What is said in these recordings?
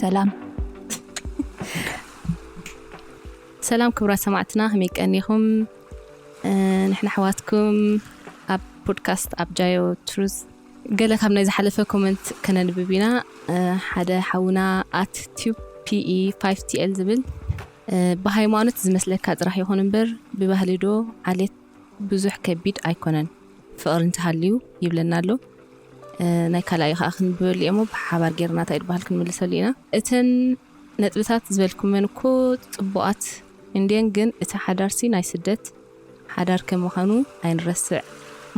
ሰላም። ሰላም ክቡራት ሰማዕትና፣ ከመይ ቀኒኹም? ንሕና ኣሕዋትኩም ኣብ ፖድካስት ኣብ ጃዮ ትሩዝ ገለ ካብ ናይ ዝሓለፈ ኮመንት ከነንብብ ኢና። ሓደ ሓውና ኣት ቲዩብ ፒኢ ፋይቭ ቲኤል ዝብል፣ ብሃይማኖት ዝመስለካ ጥራሕ ይኹን እምበር ብባህሊ ዶ ዓሌት ብዙሕ ከቢድ ኣይኮነን፣ ፍቕሪ እንተሃልዩ ይብለና ኣሎ። ናይ ካልኣዩ ከዓ ክንብበሉ እሞ ብሓባር ጌርና እንታይ ድበሃል ክንምልሰሉ ኢና። እተን ነጥብታት ዝበልኩመን እኮ ጽቡቓት እንድየን፣ ግን እቲ ሓዳርሲ ናይ ስደት ሓዳር ከም ምዃኑ ኣይንረስዕ።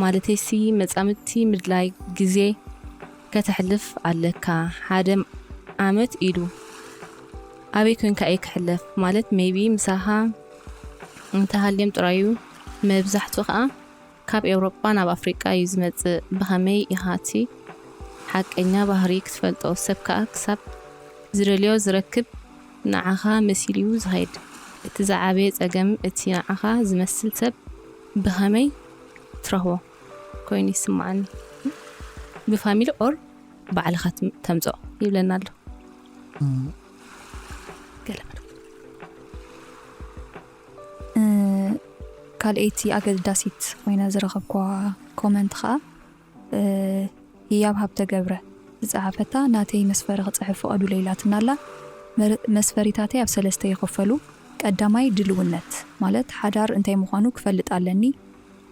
ማለተይሲ መጻምድቲ ምድላይ ግዜ ከተሕልፍ ኣለካ። ሓደ ዓመት ኢሉ ኣበይ ኮንካ እየ ክሕለፍ? ማለት maybe ምሳኻ እንተሃልዮም ጥራዩ። መብዛሕቱ ከዓ ካብ ኤውሮጳ ናብ ኣፍሪቃ እዩ ዝመጽእ። ብኸመይ ኢኻ እቲ ሓቀኛ ባህሪ ክትፈልጦ? ሰብ ከኣ ክሳብ ዝደልዮ ዝረክብ ንዓኻ መሲሉ እዩ ዝኸይድ። እቲ ዝዓበየ ጸገም እቲ ንዓኻ ዝመስል ሰብ ብኸመይ ትረኽቦ ኮይኑ ይስምዓኒ። ብፋሚሊ ኦር ባዕልኻ ትም- ተምጽኦ ይብለና ኣሎ። ገለ ካልኣይቲ ኣገዳሲት ኮይና ዝረኸብኳ ኮመንት ኸዓ ህያብ ሃብተ ገብረ ዝጸሓፈታ፣ ናተይ መስፈሪ ክጽሕፍ ፍቐዱ ለይላትና ኣላ። መስፈሪታተይ ኣብ ሰለስተ ይኸፈሉ። ቀዳማይ ድልውነት ማለት ሓዳር እንታይ ምዃኑ ክፈልጥ ኣለኒ።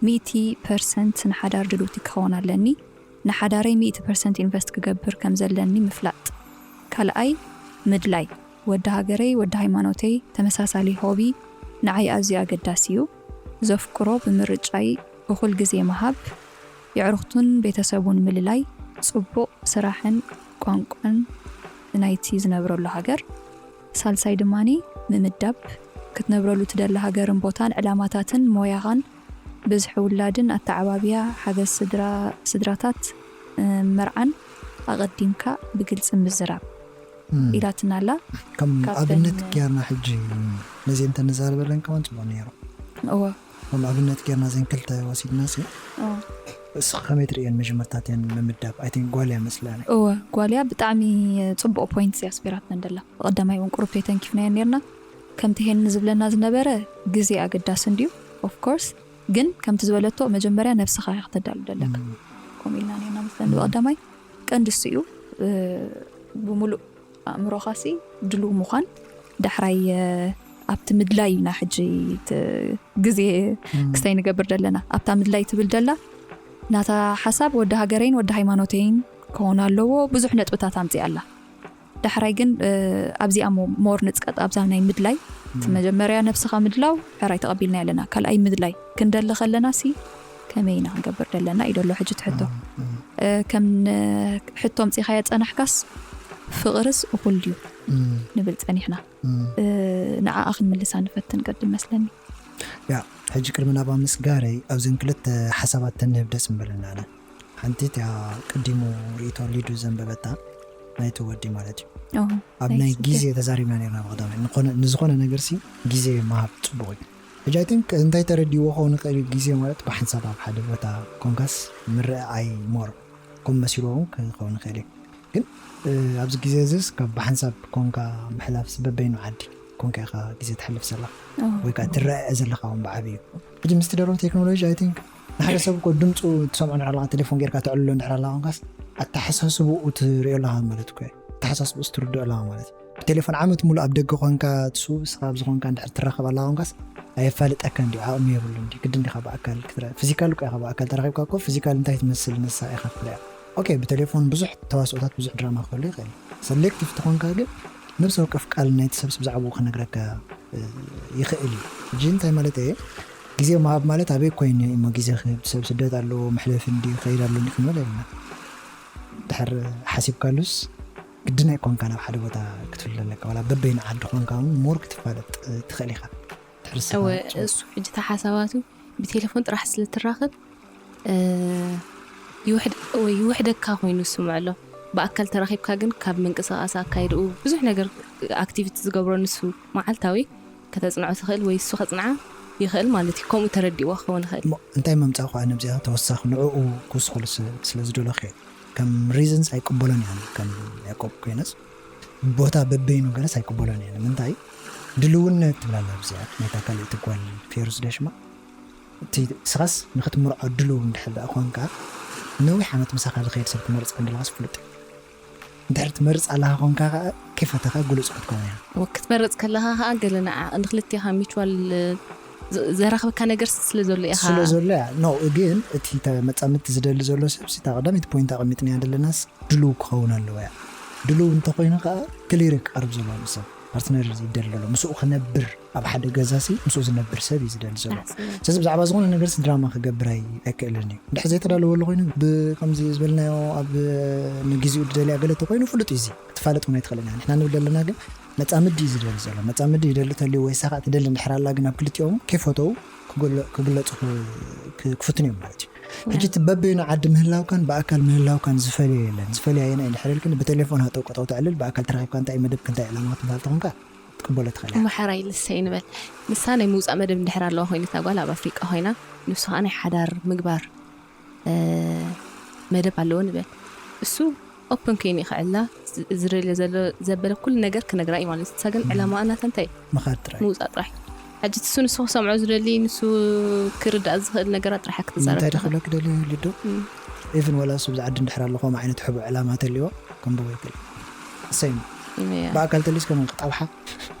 ሚእቲ ፐርሰንት ንሓዳር ድልውቲ ክኸውን ኣለኒ። ንሓዳረይ ሚእቲ ፐርሰንት ኢንቨስት ክገብር ከም ዘለኒ ምፍላጥ። ካልኣይ ምድላይ፣ ወዲ ሃገረይ ወዲ ሃይማኖተይ ተመሳሳሊ ሆቢ ንዓይ ኣዝዩ ኣገዳሲ እዩ። ዘፍቅሮ ብምርጫይ እኹል ግዜ ምሃብ፣ የዕሩኽቱን ቤተሰቡን ምልላይ፣ ጽቡቕ ስራሕን ቋንቋን ናይቲ ዝነብረሉ ሃገር። ሳልሳይ ድማኒ ምምዳብ፣ ክትነብረሉ ትደሊ ሃገርን ቦታን ዕላማታትን ሞያኻን ብዝሒ ውላድን ኣተዓባብያ ሓገዝ ስድራ ስድራታት መርዓን ኣቐዲምካ ብግልፂ ምዝራብ ኢላትና ኣላ። ከም ኣብነት ጌርና ሕጂ ነዚ እንተንዛረበለን ከማን ፅቡቅ ነይሩ። እወ ከም ኣብነት ጌርና ዘን ክልተ ወሲድና ሲ እስኺ ከመይ ትርእየን መጀመርታትያን ምምዳብ? ኣይ ቲንክ ጓልያ መስለኒ። እወ ጓልያ ብጣዕሚ ፅቡቅ ፖይንት እያ ኣስቢራትና እንደላ። ብቀዳማይ እውን ቁሩብ ተይተንኪፍናዮ ነርና። ከምቲ ሄን ዝብለና ዝነበረ ግዜ ኣገዳሲ እንድዩ ኦፍኮርስ፣ ግን ከምቲ ዝበለቶ መጀመርያ ነብስኻ ኢኻ ክተዳሉ ደለካ። ከምኡ ኢልና ነርና መስለኒ። ብቀዳማይ ቀንዲ እሱ እዩ። ብሙሉእ ኣእምሮኻሲ ድሉው ምዃን ዳሕራይ ኣብቲ ምድላይ ኢና ሕጂ ግዜ ክስተይ ንገብር ደለና። ኣብታ ምድላይ ትብል ደላ ናታ ሓሳብ ወዲ ሃገረይን ወዲ ሃይማኖተይን ክኸውን ኣለዎ ብዙሕ ነጥብታት ኣምፅኣ ኣላ። ዳሕራይ ግን ኣብዚኣ ሞር ንፅቀጥ ኣብዛ ናይ ምድላይ እቲ መጀመርያ ነብስኻ ምድላው ሕራይ ተቐቢልና ኣለና። ካልኣይ ምድላይ ክንደሊ ከለና ሲ ከመይ ኢና ክንገብር ደለና እዩ ደሎ ሕጂ ትሕቶ። ከም ሕቶ ኣምፂኻዮ ፀናሕካስ ፍቕርስ እኹል ድዩ ንብል ፀኒሕና። ንዓኣ ክንምልሳ ንፈትን ቅድም መስለኒ። ያ ሕጂ ቅድሚ ናባ ምስጋረይ ኣብዘን ክልተ ሓሳባት ተንህብ ደስ ምበለና ኣነ። ሓንቲ እቲኣ ቅዲሙ ርእይቶ ሊዱ ዘንበበታ ናይቲ ወዲ ማለት እዩ። ኣብ ናይ ግዜ ተዛሪብና ነርና ብቀዳማይ ንዝኾነ ነገር ሲ ግዜ ምሃብ ፅቡቅ እዩ። ሕጂ ኣይ ቲንክ እንታይ ተረዲዎ ከውን ይኽእል እዩ። ግዜ ማለት ብሓንሳብ ኣብ ሓደ ቦታ ኮንካስ ምርኣይ ሞር ከም መሲልዎ እውን ክኸውን ይኽእል እዩ። ግን ኣብዚ ግዜ እዚስ ካብ ብሓንሳብ ኮንካ ምሕላፍስ በበይኑ ዓዲ ኮንካ ኢኻ ግዜ ትሕልፍ ዘለኻ ወይ ከዓ ትረአ ዘለኻ እውን ብዓብዩ። ሕጂ ምስቲ ደሎ ቴክኖሎጂ ኣይ ቲንክ ንሓደ ሰብ እኮ ድምፁ ትሰምዖ እንድሕር ኣለኻ ቴሌፎን ጌርካ ተዕልሎ እንድሕር ኣለኻ ኮንካስ ኣተሓሳስብኡ ትሪኦ ኣለኻ ማለት እኮ እዩ። ኣተሓሳስብኡስ ትርድኦ ኣለኻ ማለት እዩ። ብቴሌፎን ዓመት ሙሉእ ኣብ ደገ ኮንካ ትስውስኻ ኣብዚ ኮንካ እንድሕር ትራኸብ ኣለኻ ኮንካስ ኣየፋልጠካ እንዲ ዓቕሚ የብሉ እንዲ ግዲ እንዲኻ ብኣካል ክትረ ፊዚካል እኮ ኢኻ ብኣካል ተራኺብካ እኮ ፊዚካል እንታይ ትመስል ንሳ ኢኻ ትሪኣ። ኦኬ ብቴሌፎን ብዙሕ ተዋስኦታት ብዙሕ ድራማ ክህሉ ይኽእል። ሰሌክቲቭ ተኾንካ ግን ነብሲ ወከፍ ቃል ናይቲ ሰብስ ብዛዕባኡ ክነግረካ ይኽእል እዩ። ሕጂ እንታይ ማለት እየ ግዜ ምሃብ ማለት ኣበይ ኮይኑ እሞ ግዜ ክህብ ሰብ ስደት ኣለዎ መሕለፊ እንዲ ይኸይድ ኣሎ እንዲ ክንብል ኣይብልና። ድሕር ሓሲብካሉስ ግድን ኣይኮንካ ናብ ሓደ ቦታ ክትፍለ ኣለካ ዋላ በበይኑ ዓዲ ኮንካ እውን ሞር ክትፋለጥ ትኽእል ኢኻ። ድሕር እወ ንስኻ እሱ ሕጂ ተሓሳባቱ ብቴሌፎን ጥራሕ ስለትራኸብ እ፣ ይውሕድ ወይ ይውሕደካ ኮይኑ ይስምዖ ኣሎ። ብኣካል ተራኺብካ ግን ካብ ምንቅስቃስ ኣካይድኡ ብዙሕ ነገር ኣክቲቪቲ ዝገብሮ ንሱ መዓልታዊ ከተጽንዖ ትኽእል ወይ እሱ ከጽንዓ ይኽእል ማለት እዩ። ከምኡ ተረዲእዋ ክኸውን ይኽእል። እሞ እንታይ መምጻእኳ ነብዚኣ ተወሳኺ ንዕኡ ክውስኸሉ ስ- ስለ ዝደለኹ እየ። ከም ሪዝንስ ኣይቅበሎን እየ ኣነ ከም ያዕቆብ ኮይነስ ቦታ በበይኑ ገለስ ኣይቅበሎን እየ። ንምንታይ? ድልውነት ትብላላ ብዚኣ ናይታ ካልእቲ ጓል ፌሩስ ደሽማ። እቲ ስኻስ ንክትምርዖ ድልው እንድሕር ደኣ ኮንካ፣ ነዊሕ ዓመት ምሳኻ ዝኸይድ ሰብ ትመርጽ ከም ዘለኻስ ፍሉጥ እዩ። እንድሕር ትመርጽ ኣለኻ ኮንካ ከኣ፣ ከይፈተኻ ግሉጽ ክትከውን እያ። ክትመርጽ ከለኻ ከኣ ገለ ንዓ ንክልቴኻ ሚቹዋል ዘራኽበካ ነገር ስለ ዘሎ ኢኻ። ስለ ዘሎ እያ። ኖ፣ ግን እቲ መጻምድቲ ዝደሊ ዘሎ ሰብ ሲ፣ እታ ቀዳመይቲ ፖይንት ኣቐሚጥናያ ዘለናስ ድልው ክኸውን ኣለዎ እያ። ድልው እንተኾይኑ ከኣ ክሊር ክቐርብ ዘለዎ ምስ ሰብ ፓርትነር ይደሊ ዘሎ ምስኡ ክነብር፣ ኣብ ሓደ ገዛ ሲ ምስኡ ዝነብር ሰብ እዩ ዝደሊ ዘሎ። ስለዚ ብዛዕባ ዝኾነ ነገር ሲ ድራማ ክገብር ኣይ- ኣይክእልን እዩ። እንድሕር ዘይተዳለወሉ ኮይኑ ብከምዚ ዝበልናዮ ኣብ ንግዚኡ ዝደልያ ገለ ተኮይኑ ፍሉጥ እዩ። እዚ ክትፋለጥ እውን ኣይትኽእልን እያ። ንሕና ንብል ዘለና ግን መጻምዲ እዩ ዝደሊ ዘሎ። መጻምዲ ይደሊ ተልዩ ወይ ሳኻ ትደሊ እንድሕር ኣላ ግን ኣብ ክልቲኦም ከይፈተው ክግለ- ክግለጹ ክ- ክ- ክፍትኑ እዮም ማለት እዩ። ሕጂ እቲ በበይኑ ዓዲ ምህላውካን ብኣካል ምህላውካን ዝፈልዮ የለን። ዝፈልያ የና እንድሕር ኢልክን ብቴሌፎን ሃጠው ቀጠው ተዕልል ብኣካል ተራኺብካ እንታይ መደብክ እንታይ ዕላማ ክትበሃል ተኾንካ ትቅበሎ ትኽእል እያ። ማሕራይ ልሰይ ንበል ንሳ ናይ ምውፃእ መደብ እንድሕር ኣለዋ ኮይኑ እታ ጓል ኣብ ኣፍሪቃ ኮይና ንሱ ከዓ ናይ ሓዳር ምግባር እ፣ መደብ ኣለዎ ንበል እሱ ኦፕን ኮይኑ ይኽዕላ ዝደልዮ ዘሎ ዘበለ ኩሉ ነገር ክነግራ እዩ ማለት ንሳ ግን ዕላማ እናተ እንታይ ምኻድ ጥራይ። ምውፃእ ጥራሕ ሕጂ እሱ ንሱ ክሰምዖ ዝደሊ ንሱ ክርዳእ ዝኽእል ነገራት ጥራሕ ክትዛረብ እንታይ ትኽእል። ደኽብለክ ደልዮ ልዶ እም። ኢቭን ወላ እሱ ብዛ ዓዲ እንድሕር ኣሎ ከምኡ ዓይነት ሕቡእ ዕላማ ተልዮ ከንብቦ ይክእል ሰይም እያ። ብኣካል ተሊስ ከም ክጣብሓ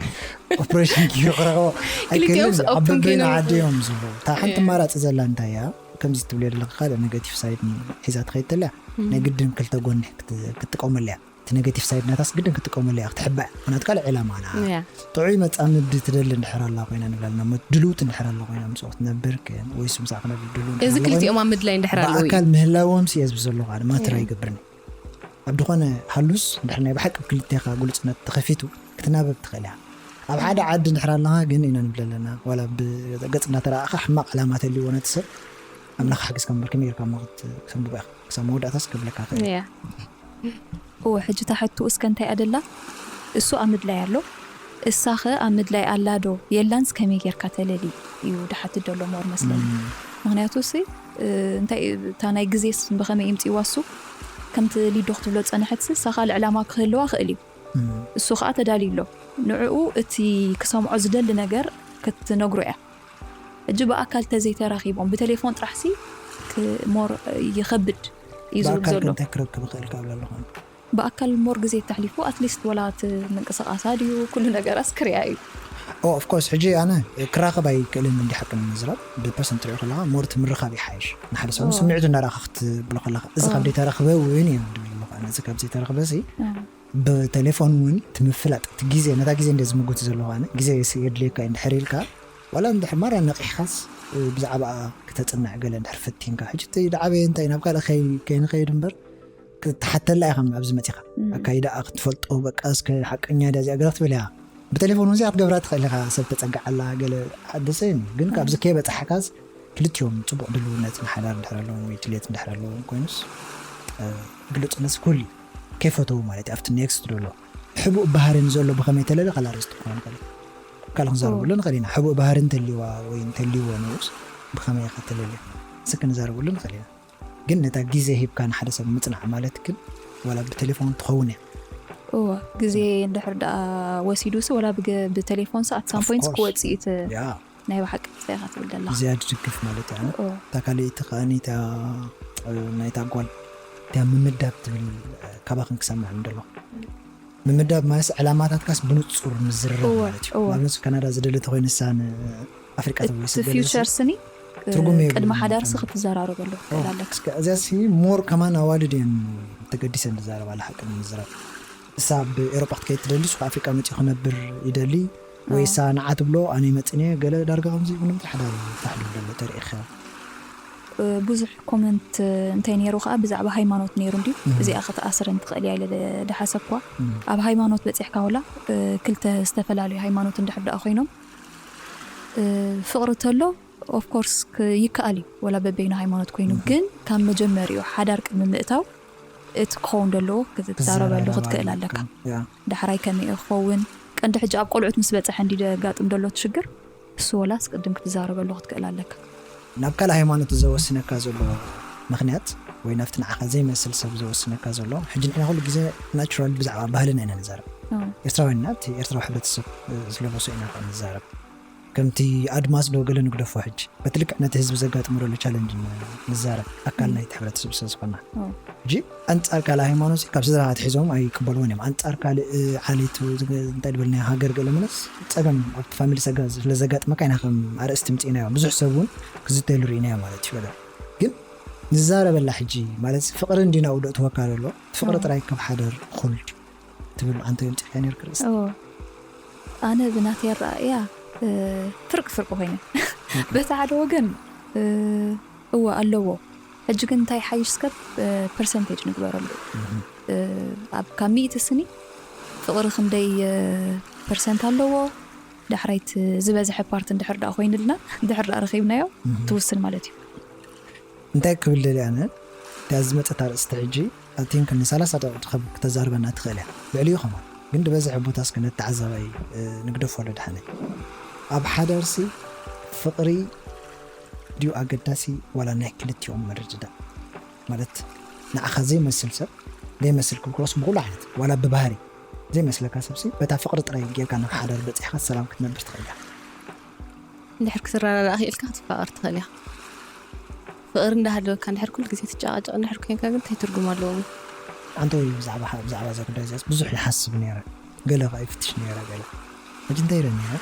ኦፕሬሽን ክረኸቦ ክልቲኦም ኣይክእልን እዩ። ኣብ ኦፕን በበይኑ ኮይኖም ዓዲ እዮም ዝብሉ እታ ሓንቲ እያ። ማራፂ ዘላ እንታይ እያ ከምዚ ትብልዮ ዘለካ ካልእ ኔጋቲቭ ሳይድ ሒዛ ትኸይድ ተላ ናይ ግድን ክልተ ጎኒ ክት- ክትጥቀመሉ እያ እቲ ኔጋቲቭ ሳይድ ናታስ ግድን ክትጥቀመሉ እያ ክትሕባእ ምክንያቱ ካልእ ዕላማ ና እያ። ጥዑይ መፃምዲ ትደሊ እንድሕር ኣላ ኮይና ንብለልና እሞ ድልውቲ እንድሕር ኣላ ኮይና ምስኡ ክትነብር ግን ወይ ስምሳ ክነብር ድሉ እንድሕር እዚ ኣላ ኮይና ክልቲኦም ኣብ ምድላይ እንድሕር ኣለዉ እዩ። ብኣካል ምህላዎም ስየ ዝብ ዘለኹ ኣነ ማትር ኣይገብርን ኣብ ዝኾነ ሃሉስ እንድሕር ናይ ብሓቂ ክልቴኻ ግሉፅነት ተኸፊቱ ክትናበብ ትኽእል እያ ኣብ ሓደ ዓዲ እንድሕር ኣለኻ ግን ኢና ንብል ኣለና ዋላ ብገፅ እናተረኣኻ ሕማቕ ዕላማ ተልዎ ነቲ ሰብ ኣምላኽ ሓግዝካ እምበር ከመይ ጌርካ እሞ ክትሰንብቦ ኢኻ ክሳብ መወዳእታስ ክብለካ ክእል እያ እወ ሕጂ ታሕቱ እስከ እንታይ ኣደላ እሱ ኣብ ምድላይ ኣሎ እሳኸ ኣብ ምድላይ ኣላ ዶ የላንስ ከመይ ጌርካ ተለሊ እዩ ድሓትት ደሎ ሞር መስለኒ ምክንያቱ ሲ እንታይ እታ ናይ ግዜስ ብኸመይ ይምፅእዋ እሱ ከምቲ ሊዶ ክትብሎ ዝፀንሐትሲ እሳ ካልእ ዕላማ ክህልዋ ክእል እዩ እሱ ከዓ ተዳልዩ ኣሎ ንዕኡ እቲ ክሰምዖ ዝደሊ ነገር ክትነግሮ እያ ሕጂ ብኣካል ተዘይተራኺቦም ብቴሌፎን ጥራሕሲ ሞር ይኸብድ እዩ ዝብል ብኣካል ዘሎ እንታይ ክረክብ ይኽእል ካብ ኣለኹ ብኣካል ሞር ግዜ ተሕሊፉ ኣትሊስት ወላ እቲ ምንቅስቃሳ ድዩ ኩሉ ነገራስ ክሪኣ እዩ ኦፍኮርስ ሕጂ ኣነ ክራኸብ ኣይክእልን እንዲ ሓቂ ንምዝራብ ብፐርሰንት ትሪኦ ከለካ ሞር እቲ ምርኻብ ይሓይሽ ንሓደ ሰብ ስምዒቱ እንዳረኻ ክትብሎ ከለካ እዚ ካብ ዘይተረኽበ እውን እዩ ድብል ኣለኹ ኣነ እዚ ካብ ዘይተረኽበ ሲ ብቴሌፎን እውን እቲ ምፍላጥ እቲ ግዜ ነታ ግዜ እንደ ዝምጉት ዘለኹ ኣነ ግዜ የድልየካ እዩ እንድሕር ኢልካ ዋላ እንድሕር ማራ ነቂሕካስ ብዛዕባኣ ክተፅንዕ ገለ እንድሕር ፈቲንካ ሕጂ እቲ ዝዓበየ እንታይ ናብ ካልእ ከይ- ከይንኸይድ እምበር ክትሓተላ ኢኻ ኣብዚ መፂኻ ኣካይዳኣ ክትፈልጦ በቃ እስከ ሓቀኛ ድያ እዚኣ ገለ ክትብል ኢኻ ብቴሌፎን እውን ክትገብራ ትኽእል ኢኻ ሰብ ተፀግዓላ ገለ ሓደሰ ግን ካብዚ ከይበፃሕካስ ክልቲኦም ፅቡቕ ድልውነት ንሓዳር እንድሕር ኣለዎም ወይ ድልየት እንድሕር ኣለዎም ኮይኑስ ግልፅነት ኩሉ ከይፈተው ማለት እዩ ኣብቲ ኔክስት ዘሎ ሕቡእ ባህርን ዘሎ ብኸመይ ተለለ ካል ኣርእስቲ ክኾን ይኽእል ካልእ ክንዛረበሉ ንኽእል ኢና ሕቡእ ባህሪ እንተልዋ ወይ እንተልዎ ንኡስ ብኸመይ ኢኻ ተለልያ እዚ ክንዛረበሉ ንኽእል ኢና ግን ነታ ግዜ ሂብካ ንሓደ ሰብ ምፅናዕ ማለት ግን ዋላ ብቴሌፎን ትኸውን እያ እወ ግዜ እንድሕር ደኣ ወሲዱ ሲ ወላ ብገ- ብቴሌፎን ሲ ኣት ሳም ፖይንት Of course. ክወፅእ እቲ ያ ናይ ብሓቂ እንታይ ኢኻ ትብል ዘለኻ እዚኣ ድድግፍ ማለት እያ እወ እታ ካልኣይቲ ከኣ እታ ናይታ ጓል እቲያ ምምዳብ ትብል ካባኽን ክሰምዕ እንደሎ ምምዳብ ማለት ዕላማታትካስ ብንፁር ምዝርራብ እወ፣ ማለት እዩ እወ። ንኣብነት ካናዳ ዝደሊ ተኮይኑ ንሳ ንኣፍሪቃ እቲ ተመሊሱ ገለ ፊውቸር ስኒ ትርጉም የብሉን። ቅድሚ ሓዳርሲ ክትዘራረበሉ ትኽእል ኣለካ እስከ እዚኣ ሲ ሞር ከማን ኣዋልድ እየን ተገዲሰን ዝዛረባላ ሓቂ ንምዝራብ እሳ ኣብ ኤሮጳ ክትከይድ ትደሊ እሱ ኣፍሪቃ መፂኡ ክነብር ይደሊ ወይ እሳ ንዓ ትብሎ ኣነ ይመፅን እየ ገለ ዳርጋ ከምዚ ይኹን ምንታይ ሓዳር እዩ ታሕዱ ዘሎ ተሪኢኻ ብዙሕ ኮመንት እንታይ ነይሩ ከዓ ብዛዕባ ሃይማኖት ነይሩ እንድዩ እዚኣ ክትኣስረን ትኽእል እያ ኢለ ድሓሰብኳ ኣብ ሃይማኖት በፂሕካ ወላ ክልተ ዝተፈላለዩ ሃይማኖት እንድሕር ደኣ ኮይኖም ፍቕሪ ተሎ ኦፍኮርስ ይከኣል እዩ ወላ በበይኑ ሃይማኖት ኮይኑ ግን ካብ መጀመሪኡ ሓዳር ቅድሚ ምእታው እቲ ክኸውን ዘለዎ ክትዛረበሉ ክትክእል ኣለካ ዳሕራይ ከመይ ክኸውን ቀንዲ ሕጂ ኣብ ቆልዑት ምስ በፅሐ እንዲ ደጋጥም ደሎ ትሽግር እሱ ወላስ ቅድም ክትዛረበሉ ክትክእል ኣለካ ናብ ካልእ ሃይማኖት ዘወስነካ ዘሎ ምክንያት ወይ ናብቲ ንዓኻ ዘይመስል ሰብ ዝወስነካ ዘሎ። ሕጂ ንሕና ኩሉ ግዜ ናቹራል ብዛዕባ ባህልና ኢና ንዛረብ። ኤርትራውያን ኢና፣ ኣብቲ ኤርትራዊ ሕብረተሰብ ዝለበሶ ኢና ንዛረብ። ከምቲ ኣድማስ ዶ ገለ ንግደፎ፣ ሕጂ በቲ ልክዕ ነቲ ህዝቢ ዘጋጥሞ ዘሎ ቻለንጅ ንዛረብ፣ ኣካል ናይቲ ሕብረተሰብ ስለ ዝኾና። ሕጂ ኣንጻር ካልእ ሃይማኖት ካብ ስድራ ክትሕዞም ኣይቅበልዎን እዮም። ኣንጻር ካልእ ዓሌት እንታይ ድበልና ሃገር ገለ ምነስ ጸገም ኣብቲ ፋሚሊ ሰጋ ስለ ዘጋጥመካ ኢና ከም ኣርእስቲ ምጽኢናዮ። ብዙሕ ሰብ እውን ክዝተሉ ርኢናዮ ማለት እዩ። ግን ንዛረበላ ሕጂ ማለት ፍቕሪ እንዲና ውዶ ትወካ ዘሎ ፍቕሪ ጥራይ ካብ ሓደር ኹል ትብል ኣንተ የምጽእካ ነርክ ርእስ ኣነ ብናተይ ኣረኣእያ ፍርቂ ፍርቂ ኮይነ በቲ ሓደ ወገን እወ ኣለዎ። ሕጂ ግን እንታይ ሓይሽ ስከብ ፐርሰንቴጅ ንግበረሉ። ኣብ ካብ ሚእቲ ስኒ ፍቕሪ ክንደይ ፐርሰንት ኣለዎ? ዳሕራይት ዝበዝሐ ፓርት እንድሕር ደኣ ኮይንልና እንድሕር ደኣ ረኺብናዮ ትውስን ማለት እዩ። እንታይ ክብል ደልያ ኣነ እታ ዝመፀት ኣርእስቲ ሕጂ ኣቲንክ ንሰላሳ ደቂቕ ክትከብ- ክተዛርበና ትኽእል እያ። ልዕሊኡ ከማን ግን ዝበዝሐ ቦታ እስከ ነቲ ተዓዛባይ ንግደፎ ኣሎ ድሓነይ። ኣብ ሓዳርሲ ፍቕሪ ድዩ ኣገዳሲ ዋላ ናይ ክልቲኦም ምርድዳእ? ማለት ንዓኻ ዘይመስል ሰብ ዘይመስል ክብክሮስ ብኩሉ ዓይነት ዋላ ብባህሪ ዘይመስለካ ሰብሲ በታ ፍቕሪ ጥራይ ጌርካ ናብ ሓዳር በፂሕካ ሰላም ክትነብር ትኽእል ኢኻ። እንድሕር ክትረዳዳእ ክኢልካ ክትፋቐር ትኽእል ኢኻ። ፍቕሪ እንዳሃለወካ እንድሕር ኩሉ ግዜ ትጨቃጨቕ እንድሕር ኮይንካ ግን እንታይ ትርጉም ኣለዎ? ኣንተ ወይ ብዛዕባ ብዛዕባ እዛ ጉዳይ እዚኣስ ብዙሕ ይሓስብ ነይረ፣ ገለ ከዓ ይፍትሽ ነይረ። ገለ ሕጂ እንታይ ኢለ ነይረ፣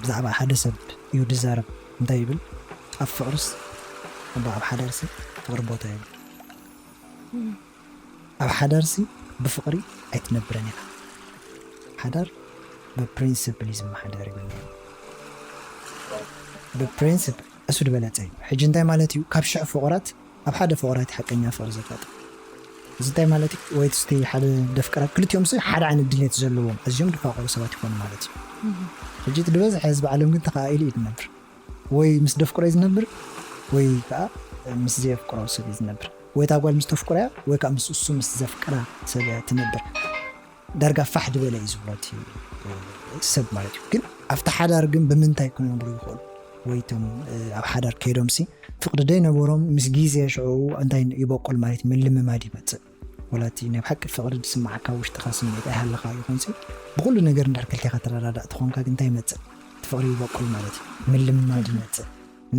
ብዛዕባ ሓደ ሰብ እዩ ድዛረብ። እንታይ ይብል? ኣብ ፍቕርስ እባ ኣብ ሓዳርሲ ፍቕሪ ቦታ የብሉ። ኣብ ሓዳርሲ ብፍቕሪ ኣይትነብረን ኢኻ። ሓዳር ብፕሪንስፕል እዩ ዝመሓደር ይብል ነይሩ። ብፕሪንስፕል እሱ ዝበለፀ እዩ። ሕጂ እንታይ ማለት እዩ? ካብ ሽሕ ፍቑራት ኣብ ሓደ ፍቑራት ሓቀኛ ፍቕሪ ዘጋጥም እዚ እንታይ ማለት እዩ? ወይ ስቲ ሓደ ደፍቀራ ክልቲኦም ሲ ሓደ ዓይነት ድሌት ዘለዎም ኣዝዮም ድፋቀሩ ሰባት ይኾኑ ማለት እዩ። ሕጂ እቲ ዝበዝሐ ህዝቢ ዓለም ግን ተኸኣኢሉ እዩ ዝነብር። ወይ ምስ ደፍቅሮ እዩ ዝነብር ወይ ከዓ ምስ ዘየፍቅሮ ሰብ እዩ ዝነብር። ወይ እታ ጓል ምስ ተፍቅሮ እያ ወይ ከዓ ምስ እሱ ምስ ዘፍቅራ ሰብ እያ ትነብር። ዳርጋ ፋሕ ዝበለ እዩ ዝብሎ እቲ ሰብ ማለት እዩ። ግን ኣብቲ ሓዳር ግን ብምንታይ ክነብሩ ይኽእሉ? ወይ እቶም ኣብ ሓዳር ከይዶም ሲ ፍቅዲ ደይነበሮም ምስ ግዜ ሽዑ እንታይ ይበቁል ማለት ምልምማድ ይመፅእ። ወላ እቲ ናይ ብሓቂ ፍቅሪ ዝስምዓካ ውሽጥኻ ስምዒት ኣይሃለኻ ይኹን ሲ ብኩሉ ነገር እንድሕር ክልቴኻ ተረዳዳእ ተኾንካ ግን እንታይ ይመፅእ? እቲ ፍቅሪ ይበቁል ማለት እዩ። ምልምማድ ይመፅእ።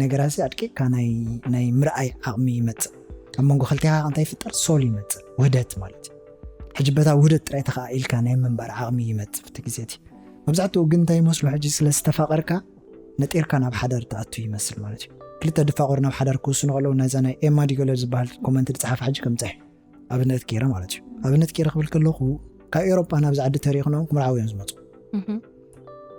ነገራት ሲ ኣድቂቕካ ናይ ናይ ምርኣይ ዓቕሚ ይመፅእ። ኣብ መንጎ ክልቴኻ እንታይ ይፍጠር? ሶል ይመፅእ፣ ውህደት ማለት እዩ። ሕጂ በታ ውህደት ጥራይ ተኸኣኢልካ ናይ ምንባር ዓቕሚ ይመፅእ። ብቲ ግዜ እቲ መብዛሕትኡ ግን እንታይ ይመስሉ ሕጂ ስለ ዝተፋቐርካ ነጢርካ ናብ ሓዳር ትኣቱ ይመስል ማለት እዩ። ክልተ ድፋቐሩ ናብ ሓዳር ክውስኑ ከለዉ ነዛ ናይ ኤማ ዲገለር ዝበሃል ኮመንት ዝፀሓፈ ሕጂ ከምፀሕ ኣብነት ገይረ ማለት እዩ። ኣብነት ገይረ ክብል ከለኹ ካብ ኤሮጳ ናብዚ ዓዲ ተሪኽኖም ክምርዓው እዮም ዝመፁ።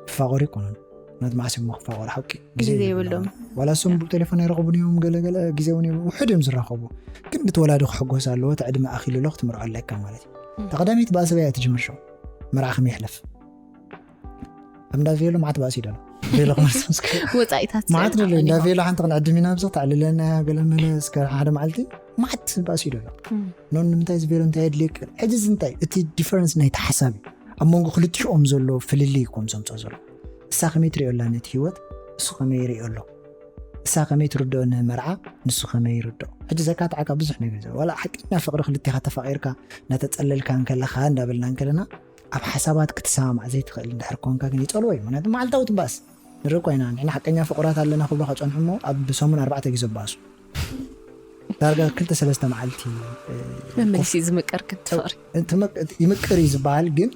ክፋቐሩ ይኮኑን ናት ማዕስ እሞ ክፋቐሩ ሓቂ ግዜ ዘይብሎም። ዋላ እሶም ብቴሌፎን ኣይረኸቡን እዮም። ገለገለ ግዜ እውን ውሕድ እዮም ዝራኸቡ። ግን ብትወላዲ ክሕጎስ ኣለዎ። እቲ ዕድመ ኣኺሉ ኣሎ ክትምርዖ ኣለካ ማለት እዩ። ተቐዳሚት ብኣሰበያ ትጅምር ሸው መርዓ ከመይ ይሕለፍ ኣብ እንዳ ቬሎ መዓት ባእሲ ይደሎ ቬሎ ክመልስ ምስ ከ- ወፃኢታት መዓት ደሎ እንዳ ቬሎ ሓንቲ ክንዕድም ኢና ብዚ ተዕልለና ገለ መለ እስከ ሓደ መዓልቲ መዓት ባእሲ ይደሎ ኖን ንምንታይ እዚ ቬሎ እንታይ የድልየክ ሕጂ እዚ እንታይ እቲ ዲፈረንስ ናይ ተሓሳቢ ኣብ መንጎ ክልቲኦም ዘሎ ፍልልይ ኮም ዘምፆ ዘሎ እሳ ከመይ ትሪኦ ኣላ ነቲ ህይወት እሱ ከመይ ይሪኦ ኣሎ እሳ ከመይ ትርድኦ ንመርዓ ንሱ ከመይ ይርድኦ ሕጂ ዘካትዓካ ብዙሕ ነገር ዘሎ ዋላ ሓቀኛ ፍቅሪ ክልቲኻ ተፋቂርካ እናተፀለልካ እንከለኻ እንዳበልና እንከለና ኣብ ሓሳባት ክትሰማማዕ ዘይትኽእል እንድሕር ኮንካ ግን ይጸልዎ እዩ። ምክንያቱ መዓልታዊ ትባእስ ንርኢ እኮ ኢና። ንሕና ሓቀኛ ፍቑራት ኣለና ክብሉ ከጸንሑ እሞ ኣብ ሰሙን ኣርባዕተ ግዜ ባእሱ። ዳርጋ ክልተ ሰለስተ መዓልቲ እ፣ መመሊሲ ዝምቀር ግን ትፈቕሪ ትምቅ- ይምቅር እዩ ዝበሃል ግን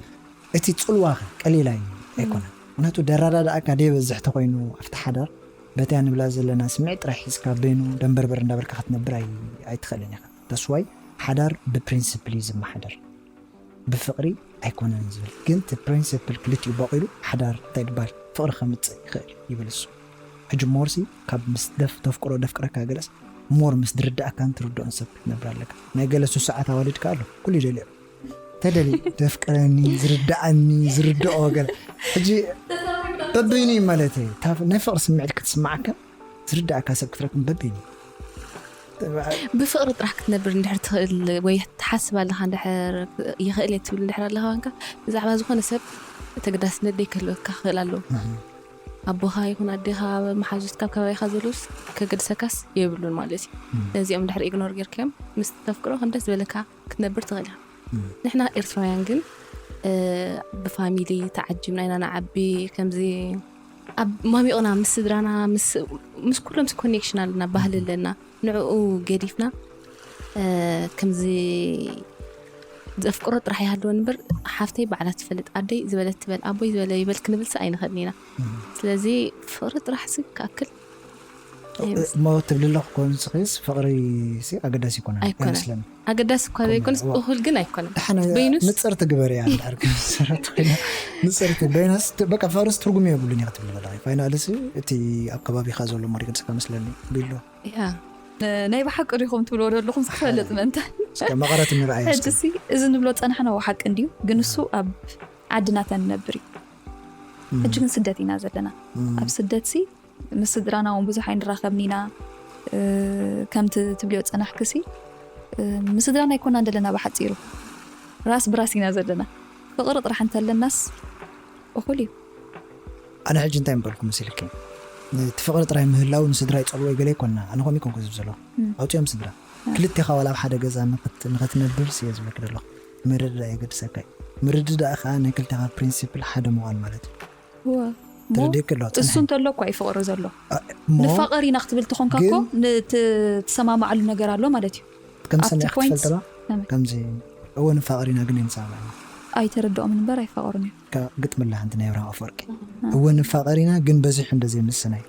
እቲ ጽልዋ ቀሊል ኣይ ኣይኮነን። ምክንያቱ ደራዳዳእካ ደይበዝሕ ተኮይኑ ኣብቲ ሓዳር በቲያ ንብላ ዘለና ስምዒት ጥራሕ ሒዝካ በይኑ ደንበርበር እንዳበልካ ክትነብር ኣይ- ኣይትኽእልን ኢኻ። ተስዋይ ሓዳር ብፕሪንስፕል እዩ ዝመሓደር። ብፍቕሪ ኣይኮነን ዝብል ግን እቲ ፕሪንስፕል ክልቲኡ በቂሉ ሓዳር እንታይ ድባል ፍቕሪ ከምፅእ ይኽእል ይብል እሱ። ሕጂ ሞርሲ ካብ ምስ ደፍ ተፍቅሮ ደፍቅረካ ገለስ ሞር ምስ ድርዳእካን ትርድኦን ሰብ ክትነብር ኣለካ። ናይ ገለ ሱስዓት ኣዋልድካ ኣሎ ኩሉ ይደልዮ ተደሊ ደፍቅረኒ ዝርዳእኒ ዝርድኦ ገለ ሕጂ በበይኑ እዩ ማለት እዩ። እታ ናይ ፍቕሪ ስምዒት ክትስማዓካ ዝርዳእካ ሰብ ክትረክብ በበይኑ እዩ። ብፍቕሪ ጥራሕ ክትነብር እንድሕር ትኽእል ወይ ትሓስብ ኣለኻ እንድሕር ይኽእል እየ ትብል እንድሕር ኣለኻ ኮንካ ብዛዕባ ዝኾነ ሰብ ተገዳስነት ደይክህልወካ ክኽእል ኣለዎ። ኣቦኻ ይኹን ኣዴኻ፣ መሓዙትካ፣ ኣብ ከባቢኻ ዘለውስ ከገድሰካስ የብሉን ማለት እዩ። ነዚኦም ድሕሪ ኢግኖር ጌርካዮም ምስ ተፍቅሮ ከም ደስ ዝበለካ ክትነብር ትኽእል ኢኻ። ንሕና ኤርትራውያን ግን ብፋሚሊ ተዓጂብና ኢና ንዓቢ። ከምዚ ኣብ ማሚቕና ምስ ስድራና ምስ ኩሎም ኮኔክሽን ኣለና፣ ባህሊ ኣለና። ንዕኡ ገዲፍና ከምዚ ዘፍቅሮ ጥራሕ ይሃልወን እምበር ሓፍተይ ባዕላ ትፈልጥ፣ ኣደይ ዝበለት ትበል፣ ኣቦይ ዝበለ ይበል ክንብልሲ ኣይንኽእልን ኢና። ስለዚ ፍቕሪ ጥራሕ ሲ ክኣክል እሞ ትብሊ ኣለኹ ኮንስኺስ ፍቕሪ ሲ ኣገዳሲ ይኮነ ኣይኮነ ኣይመስለኒ። ኣገዳሲ እኳ ዘይኮንስ እኹል ግን ኣይኮነን። ደሓነ በይኑስ ንፅርቲ ግበር እያ እንድሕር ክምሰረት ኮይና ንፅርቲ በይናስ ት- በቃ ፍቕርስ ትርጉም የብሉን እያ ክትብሊ ዘለኺ። ፋይናልስ እቲ ኣብ ከባቢኻ ዘሎ መሪግን ስካ መስለኒ ቢሎ ያ ናይ ብሓቂ ዲኹም ትብልዎ ዘለኹም ክፈልጥ ምእንተ እስከ መቐረት ንርኣይ እስከ። ሕጂ ሲ እዚ ንብሎ ፀናሕና ሓቂ እንድዩ፣ ግን እሱ ኣብ ዓድናተን ንነብር እዩ። ሕጂ ግን ስደት ኢና ዘለና። ኣብ ስደት ሲ ምስ ስድራና እውን ብዙሕ ኣይንራኸብን ኢና። ከምቲ ትብልዮ ፀናሕክሲ ምስ ስድራና ኣይኮናን ዘለና። ብሓፂሩ ራስ ብራስ ኢና ዘለና። ፍቕሪ ጥራሕ እንተለናስ እኹል እዩ። ኣነ ሕጂ እንታይ ምበልኩ መሲልኪ? እቲ ፍቕሪ ጥራይ ምህላው ንስድራ ይፀልዎ ይገለ ይኮና። ኣነ ኮሚ ኮንኩ ዝብ ዘሎ ኣውፅኦም ስድራ ክልቴኻ ዋላ ኣብ ሓደ ገዛ ንኸትነብር ስየ ዝብለክ ዘለኹ። ምርድዳእ የገድሰካ እዩ። ምርድዳእ ከዓ ናይ ክልቴኻ ፕሪንሲፕል ሓደ ምዃን ማለት እዩ። ተረዲእክ ኣሎ እሱ እንተሎ እኳ እዩ ፍቕሪ ዘሎ። ንፋቐር ኢና ክትብል ተኾንካ እኮ ትሰማማዓሉ ነገር ኣሎ ማለት እዩ። ከም ሰሚዕክ ትፈልጥባ ከምዚ እወ ንፋቐር ኢና ግን ይንሰማማዕ ኢና። ኣይተረድኦም እምበር ኣይፋቐሩን እዮም። ግጥምላ ሓንቲ ናይ ኣብርሃም ኣፈወርቂ እወ ንፋቐር ኢና ግን በዚሑ እንደ ዘይምስናይ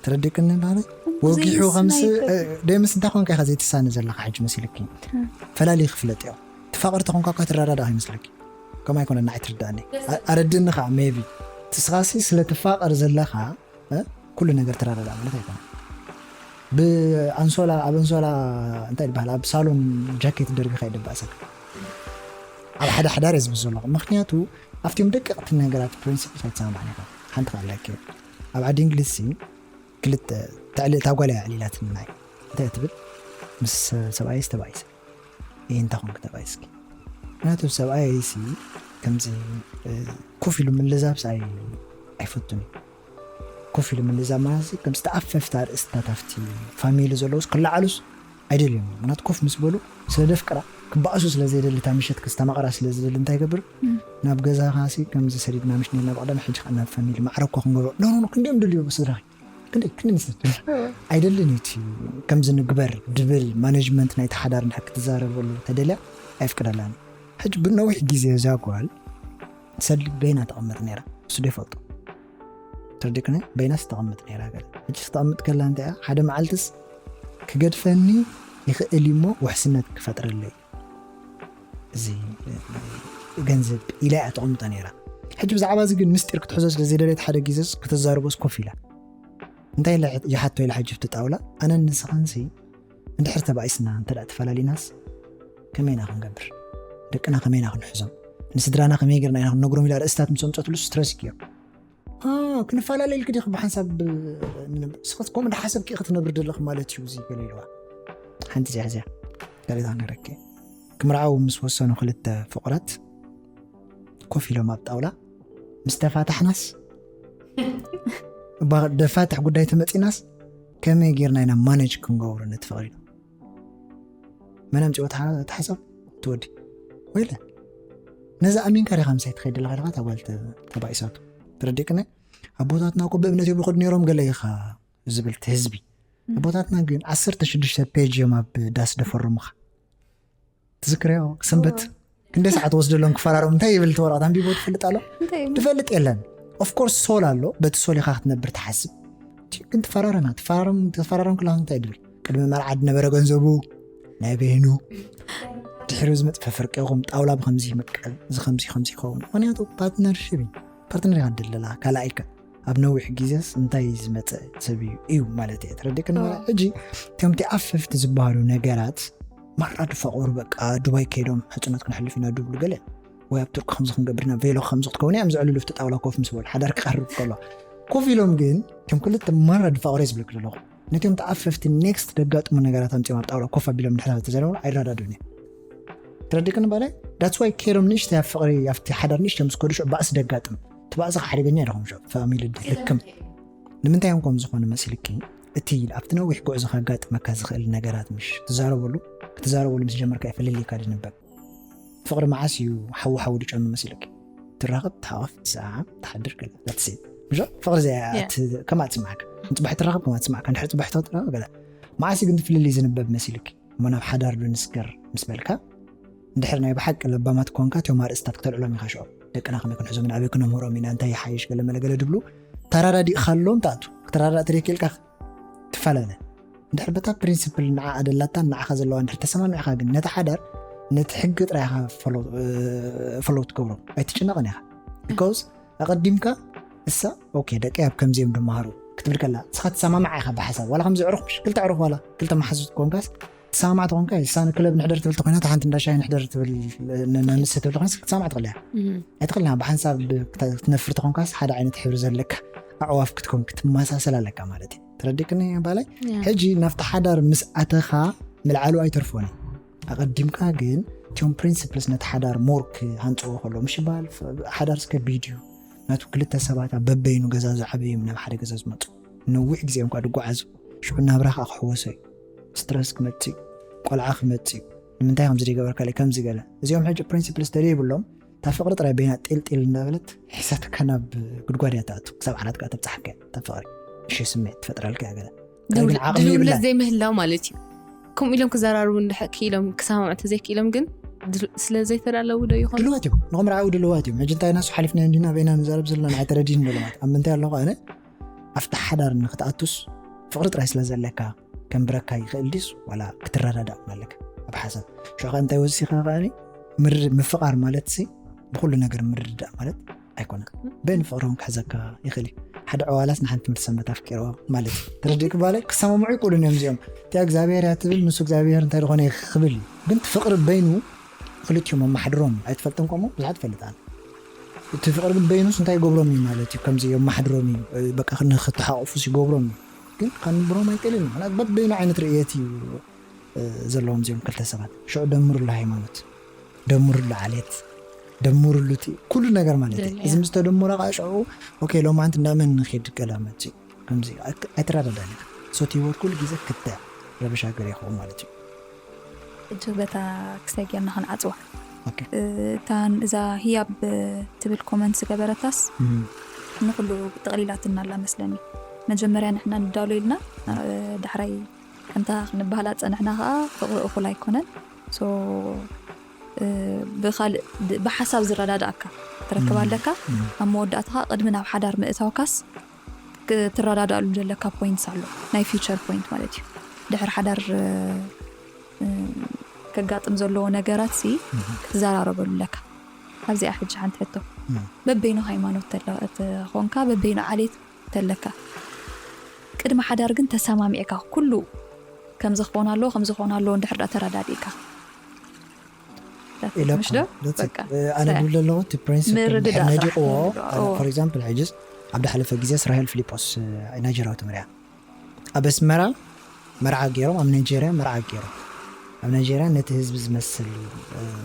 ተረዲእክኒ ማለት ወጊሑ ከምስ ደምስ እንታይ ኮንካ ኢኻ ዘይትሳነ ዘለኻ ሕጂ መሲልኪ ፈላሊ ክፍለጥ እዮም ትፋቐር ተኾንካ እኳ ትረዳዳእ ይመስለኪ ከም ኣይኮነ ንዓይ ትርዳእኒ ኣረድኒ ከዓ ሜቢ ትስኻሲ ስለ ትፋቐር ዘለኻ ኩሉ ነገር ትረዳዳእ ማለት ኣይኮነ ብኣንሶላ ኣብ ኣንሶላ እንታይ ይበሃል ኣብ ሳሎን ጃኬት ደርቢኻ ይደባእሰካ ኣብ ሓደ ሓዳር እየ ዝብል ዘለኹ ምክንያቱ ኣብቲዮም ደቀቕቲ ነገራት ፕሪንሲፕስ ኣይተሰማማዕን ኢኻ ሓንቲ ካልኣኪ ኣብ ዓዲ እንግሊዝ ሲ ክልተ ተዕሊ እታ ጓል እያ ዕሊላትኒ ናይ እንታይ ትብል ምስ ሰብኣይስ ተባኢሰ ይህ እንታይ ኮንክ ተባኢስኪ ምክንያቱ ሰብኣይ ሲ ከምዚ ኮፍ ኢሉ ምልዛብስ ኣይፈቱን እዩ ኮፍ ኢሉ ምልዛብ ማለት ከም ዝተኣፈፍቲ ኣርእስትታት ኣብቲ ፋሚሊ ዘለውስ ክለዓሉስ ኣይደልዮም ምክንያቱ ኮፍ ምስ በሉ ስለ ደፍቅራ ክበኣሱ ስለ ዘይደሊ እታ ምሸት ክስተማቕራ ስለ ዝደሊ እንታይ ይገብር ናብ ገዛኻ ሲ ከምዚ ሰዲድና ምሽ ኔርና ብቐደም ሕጂ ከዓ ናብ ፋሚሊ ማዕረ እኳ ክንገብሮ ኖ ኖ ክንዲኦም ደልዮ ስድራኺ ክንደይ ክንዲ ንሰድ ኣይደልን እቲ ከምዚ ንግበር ድብል ማኔጅመንት ናይቲ ሓዳር እንድሕር ክትዛረበሉ ተደልያ ኣይፍቅደላን ሕጂ ብነዊሕ ግዜ እዛ ጓል ሰሊ በይና ተቐመጥ ነይራ እሱ ዶ ይፈልጦ ተረዲክኒ በይናስ ተቐምጥ ነይራ ገለ ሕጂ ተቐምጥ ከላ እንታይ ሓደ መዓልትስ ክገድፈኒ ይኽእል እሞ ውሕስነት ክፈጥረለይ እዚ ገንዘብ ኢላ እያ ተቐምጦ ነይራ ሕጂ ብዛዕባ እዚ ግን ምስጢር ክትሕዞ ስለ ዘይደለየት ሓደ ግዜስ ከተዛርቦስ ኮፍ ኢላ እንታይ ይሓቶ ኢላ ሕጂ ብቲ ጣውላ ኣነን ንስኻንሲ እንድሕር ተባኢስና እንተ ተፈላለዩናስ ከመይና ክንገብር ደቅና ከመይና ክንሕዞም ንስድራና ከመይ ገርና ኢና ክንነግሮም ኢላ ርእስታት ምስ ኣምፀትሉ ስትረስ እዮም ክንፈላለ ኢልክ ዲክ ብሓንሳብ ስኸት ከምኡ እንዳሓሰብክ ክትነብር ደለክ ማለት እዩ እዚ ገለ ኢልዋ ሓንቲ ዚያ ዚያ ገሌታ ነረኪ ክምርዓው ምስ ወሰኑ ክልተ ፍቁራት ኮፍ ኢሎም ኣብ ጣውላ ምስ ተፋታሕናስ ደፋትሕ ጉዳይ ተመፂናስ ከመይ ጌርና ኢና ማነጅ ክንገብሩ ነቲ ፍቅሪ መን ኣምፅኦ ተሓሳብ ትወዲ ወይለ ነዚ ኣሚንካ ዲኻ ምሳይ ትኸይድ ዘለኻ ዲኻ ታጓል ተባኢሳቱ ተረዲቅኒ ኣቦታትና እኮ ብእምነት እዮም ይኸዱ ነይሮም ገለ ኢኻ ዝብል ህዝቢ ኣቦታትና ግን ዓሰርተ ሽዱሽተ ፔጅ እዮም ኣብ ዳስ ደፈርሙኻ ትዝክርዮ ሰንበት ክንደይ ሰዓት ወስደሎም ክፈራረሙ እንታይ ይብል እቲ ወረቐት ኣንቢቦ ትፈልጥ ኣሎ ትፈልጥ የለን ኦፍኮርስ ሶል ኣሎ በቲ ሶል ኢኻ ክትነብር ትሓስብ ግን ትፈራረማ ትፈራረም ትፈራረም ክላ እንታይ ድብል ቅድሚ መርዓ ድነበረ ገንዘቡ ናይ በይኑ ድሕሪ ዝመፅፈ ፍርቂ ይኹም ጣውላ ብከምዚ ይምቀል እዚ ከምዚ ከምዚ ይኸውን ምክንያቱ ፓርትነርሽፕ እዩ ፓርትነር ኢኻ ድለላ ካልኣይከ ኣብ ነዊሕ ግዜስ እንታይ ዝመፀ ሰብ እዩ እዩ ማለት እየ ተረዲእክኒ ማለት ሕጂ እቶም እቲ ኣፈፍቲ ዝበሃሉ ነገራት ማራ ድፋቆሩ በቃ ዱባይ ከይዶም ሕፅኖት ክነሕልፍ ኢና ድብሉ ገለ ወይ ኣብ ቱርኪ ከምዚ ክንገብርና ቬሎ ከምዚ ክትከውን እዮም ዝዕልሉ ፍቲ ጣውላ ኮፍ ምስ በሉ ሓዳር ክቐርብ ከሎ ኮፍ ኢሎም ግን ከም ክልተ ማራ ድፋቆረ ዝብለክ ዘለኹ ነቲኦም ተኣፈፍቲ ኔክስት ደጋጥሙ ነገራት ኣምፅኦም ኣብ ጣውላ ኮፍ ኣቢሎም ንሕታት ተዘረቡ ኣይረዳዱን እዮም ትረዲእክኒ ባለ ዳትስ ዋይ ከይዶም ንእሽተይ ኣብ ፍቅሪ ኣብቲ ሓዳር ንእሽተይ ምስ ከዱ ሽዑ ባእሲ ደጋጥም ትባእስኻ ሓደገኛ ኢኹም ሸ ፋሚሊ ድልክም ንምንታይ እዮም ከም ዝኾነ መሲልኪ እቲ ኣብቲ ነዊሕ ጉዕዞ ከጋጥመካ ዝኽእል ነገራት ምሽ ትዛረበሉ ክትዛረበሉ ምስ ጀመርካ ይፍልልካ ድንበር ፍቕሪ መዓስ እዩ ሓዊ ሓዊ ድጨኑ መሲልኪ ትራኸብ ትሓቐፍ ሰዓ ትሓድር ገለ that's it ምሽ ፍቕሪ ዘያ ከምኣ ትስማዕካ ንፅባሕ ትራኸብ ከምኣ ትስማዕካ ንድሕሪ ፅባሕ ትኸጥራ ገለ መዓስ ግን ትፍልልይ ዝንበብ መሲልኪ እሞ ናብ ሓዳር ዶ ንስገር ምስ በልካ እንድሕር ናይ ብሓቂ ለባማት ኮንካ እቲኦም ኣርእስታት ክተልዕሎም ኢኻ ሽዑ ደቅና ከመይ ክንሕዞም ኢና ኣበይ ክነምህሮም ኢና እንታይ ይሓይሽ ገለ መለ ገለ ድብሉ ተራዳዲእካሎም ትኣቱ ክተራዳእ ተደኪልካ ትፈላለ እንድሕር በታ ፕሪንስፕል ንዓ ኣደላታን ንዓኻ ዘለዋ እንድሕር ተሰማሚዕካ ግን ነቲ ሓዳር ነቲ ሕጊ ጥራይ ኢኻ ፈለው ትገብሮ ኣይትጭነቕን ኢኻ because ኣቐዲምካ እሳ ኦኬ ደቂ ኣብ ከምዚኦም ድመሃሩ ክትብል ከላ ንስኻ ትሰማማዕ ኢኻ ብሓሳብ ዋላ ከምዚ ዕሩኽ ምሽ ክልተ ዕሩኽ ዋላ ክልተ መሓዙት ኮንካስ ትሰማማዕ ተኾንካ እሳ ንክለብ ንሕደር ትብል ተኾይና ሓንቲ እንዳሻይ ንሕደር ትብል ነምስ ትብል ተኾይና ክትሰማማዕ ትኽእል እያ ኣይትኽእልና ብሓንሳብ ክትነፍር ተኾንካስ ሓደ ዓይነት ሕብሪ ዘለካ ኣዕዋፍ ክትኮን ክትመሳሰል ኣለካ ማለት እዩ ተረዲክኒ ባላይ ሕጂ ናብቲ ሓዳር ምስ ኣተኻ ምልዓሉ ኣይተርፎን እዩ ኣቐዲምካ ግን እቲዮም ፕሪንስፕልስ ነቲ ሓዳር more ክሃንፅዎ ከሎ ምሽ ይበሃል ሓዳር እስከ ቢድ እዩ ናቱ ክልተ ሰባት ኣብ በበይኑ ገዛ ዝዓበዩ ናብ ሓደ ገዛ ዝመፁ ነዊሕ ግዜ እዮም ኳ ድጓዓዙ ሽዑ ናብራ ከዓ ክሕወሶ እዩ ስትረስ ክመፅእ እዩ ቆልዓ ክመፅእ እዩ ንምንታይ ከምዚ ዘይገበርካ ከምዚ ገለ እዚኦም ሕጂ ፕሪንስፕልስ ተደይብሎም እታ ፍቕሪ ጥራይ በይና ጢልጢል እንዳበለት ሒሳትካ ናብ ጉድጓድ እያ ትኣቱ ክሳብ ዓራት ከዓ ተብፅሓካ እያ እታ ፍቕሪ እሺ ስምዒት ትፈጥረልካ እያ ገለ ድልውነት ዘይምህላው ማለት እዩ ከምኡ ኢሎም ክዘራርቡ ክኢሎም ክሰማምዑ ተዘይክኢሎም ግን ስለ ዘይተዳለዉ ዶ ይኾኑ ድልዋት እዮም ንኹም ረዓዊ ድልዋት እዮም ሕጂ እንታይ ናሱ ሓሊፍና እንዲና በይና ንዛረብ ዘለና ኣይተረዲን ዶ ልማት ኣብ ምንታይ ኣለኹ ኣነ ኣብቲ ሓዳር ንክትኣቱስ ፍቕሪ ጥራይ ስለ ዘለካ ከም ብረካ ይኽእል ዲስ ዋላ ክትረዳዳእ ኣለካ ኣብ ሓሳብ ሽዑ እንታይ ወሲኻ ከኣኒ ምፍቓር ማለት ሲ ብኩሉ ነገር ምርድዳእ ማለት ኣይኮነን በይኑ ፍቕሪ እውን ክሕዘካ ይኽእል እዩ ሓደ ዕዋላስ ንሓንቲ ትምህርቲ ሰንበት ኣፍቂሮ ማለት እዩ ተረዲእክ ባለ ክሰማምዑ ይክእሉን እዮም እዚኦም እቲያ እግዚኣብሔር እያ ትብል ንሱ እግዚኣብሔር እንታይ ዝኾነ ክብል እዩ ግን ፍቕሪ በይኑ ክልቲኦም ኣማሓድሮም እዩ ኣይትፈልጥን ከምኡ ብዙሓት ይፈልጥ ኣነ እቲ ፍቕሪ ግን በይኑስ እንታይ ይገብሮም እዩ ማለት እዩ ከምዚ የማሓድሮም እዩ በቃ ንክተሓቆፉስ ይገብሮም እዩ ግን ከንብሮም ኣይክእልን እዩ ምክንያቱ በበይኑ ዓይነት ርእየት እዩ ዘለዎም እዚኦም ክልተ ሰባት ሽዑ ደምሩሉ ሃይማኖት ደምሩሉ ዓሌት ደምሩሉ እቲ ኩሉ ነገር ማለት እዩ እዚ ምስ ተደመረ ከዓ ሽዑ ኦኬ ሎማዓንቲ እንዳመን ንኺድ ገለ መፅእ ከምዚ ኣይትረዳዳን ኢኻ ሶቲ ህይወት ኩሉ ግዜ ክተ ረብሻ ገር ይኸውን ማለት እዩ እጅግ በታ ክሳይ ጌርና ክንዓፅዋ እታን እዛ ህያብ ትብል ኮመንት ዝገበረታስ ንኩሉ ጠቕሊላትና ኣላ መስለኒ መጀመርያ ንሕና ንዳሎ ኢልና ዳሕራይ ከምታ ክንበሃላ ፀንሕና ከዓ ፍቕሪ እኹል ኣይኮነን ብካልእ ብሓሳብ ዝረዳዳእካ ትረክብ ኣለካ ኣብ መወዳእታ ከዓ ቅድሚ ናብ ሓዳር ምእታውካስ ክትረዳዳእሉ ዘለካ ፖይንትስ ኣሎ ናይ ፊውቸር ፖይንት ማለት እዩ ድሕር ሓዳር ከጋጥም ዘለዎ ነገራት ሲ ክትዘራረበሉ ኣለካ ኣብዚኣ ሕጂ ሓንቲ ሕቶ በበይኑ ሃይማኖት ተኾንካ በበይኑ ዓሌት ተለካ ቅድሚ ሓዳር ግን ተሰማሚዕካ ኩሉ ከምዚ ክኾን ኣለዎ ከምዚ ክኾን ኣለዎ እንድሕር ዳ ተረዳዲእካ ኢለኩም ኣነ ድብል ኣለዎ እቲ ፕሪንስፕል እንድሕር ነዲቕዎ ፎር ኤግዛምፕል ሕጅስ ኣብ ዳሓለፈ ግዜ እስራኤል ፊሊጶስ ናይጀርያዊ ትምህርያ ኣብ ኣስመራ መርዓ ገይሮም ኣብ ናይጀርያ መርዓ ገይሮም ኣብ ናይጀርያ ነቲ ህዝቢ ዝመስል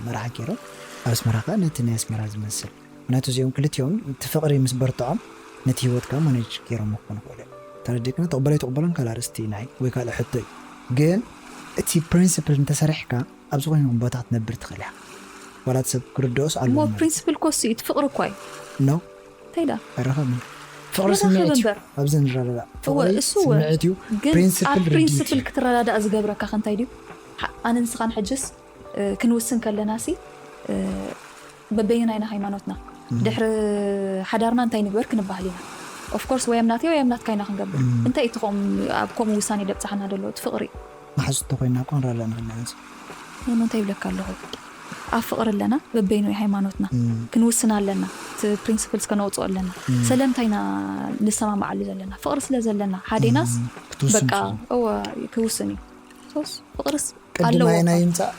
መርዓ ገይሮም ኣብ ኣስመራ ከዓ ነቲ ናይ ኣስመራ ዝመስል ምክንያቱ እዚኦም ክልቲኦም እቲ ፍቕሪ ምስ በርትዖም ነቲ ህይወትካ ማኔጅ ገይሮም ክኾኑ ክእሉ ተረዲእክና ተቕበሎ ይተቕበሎን ካልእ ኣርእስቲ ናይ ወይ ካልእ ሕቶ እዩ ግን እቲ ፕሪንስፕል እንተሰሪሕካ ኣብ ዝኾነ ይኹን ቦታ ክትነብር ትኽእል እያ ዋላት ሰብ ክርድኦስ ኣሎ እሞ ፕሪንስፕል ኮስ እዩ እቲ ፍቕሪ እኳ እዩ ኖ እንታይ ዳ ኣይረኸብን ፍቕሪ ስምዒት እዩ ኣብዚ ንረዳዳ ፍቕሪ ስምዒት እዩ ግን ኣብ ፕሪንስፕል ክትረዳዳእ ዝገብረካ ከንታይ ድዩ ኣነ ንስኻን ሕጅስ ክንውስን ከለና ሲ በበይናይና ሃይማኖትና ድሕሪ ሓዳርና እንታይ ንግበር ክንበሃል ኢና ኦፍኮርስ ወይ ኣምናት ወይ ኣምናትካ ኢና ክንገብር እንታይ እቲ ከም ኣብ ከምኡ ውሳኔ ደብፅሓና ደሎ እቲ ፍቕሪ መሓዙት ተኮይና እኮ ንረዳእ ንኽእል ኢና ኖኖ እንታይ ይብለካ ኣለኹ ኣብ ፍቕሪ ኣለና በበይኑ ሃይማኖትና ክንውስን ኣለና እቲ ፕሪንስፕልስ ከነውፅኦ ኣለና ሰለምታይና ንሰማማዓሉ ዘለና ፍቕሪ ስለ ዘለና ሓዴናስ ክትውስን በቃ ትኽእል። እወ ክውስን እዩ ሶስ ፍቕርስ ቅድም ኣለዎ ኣየናይ ይምፃእ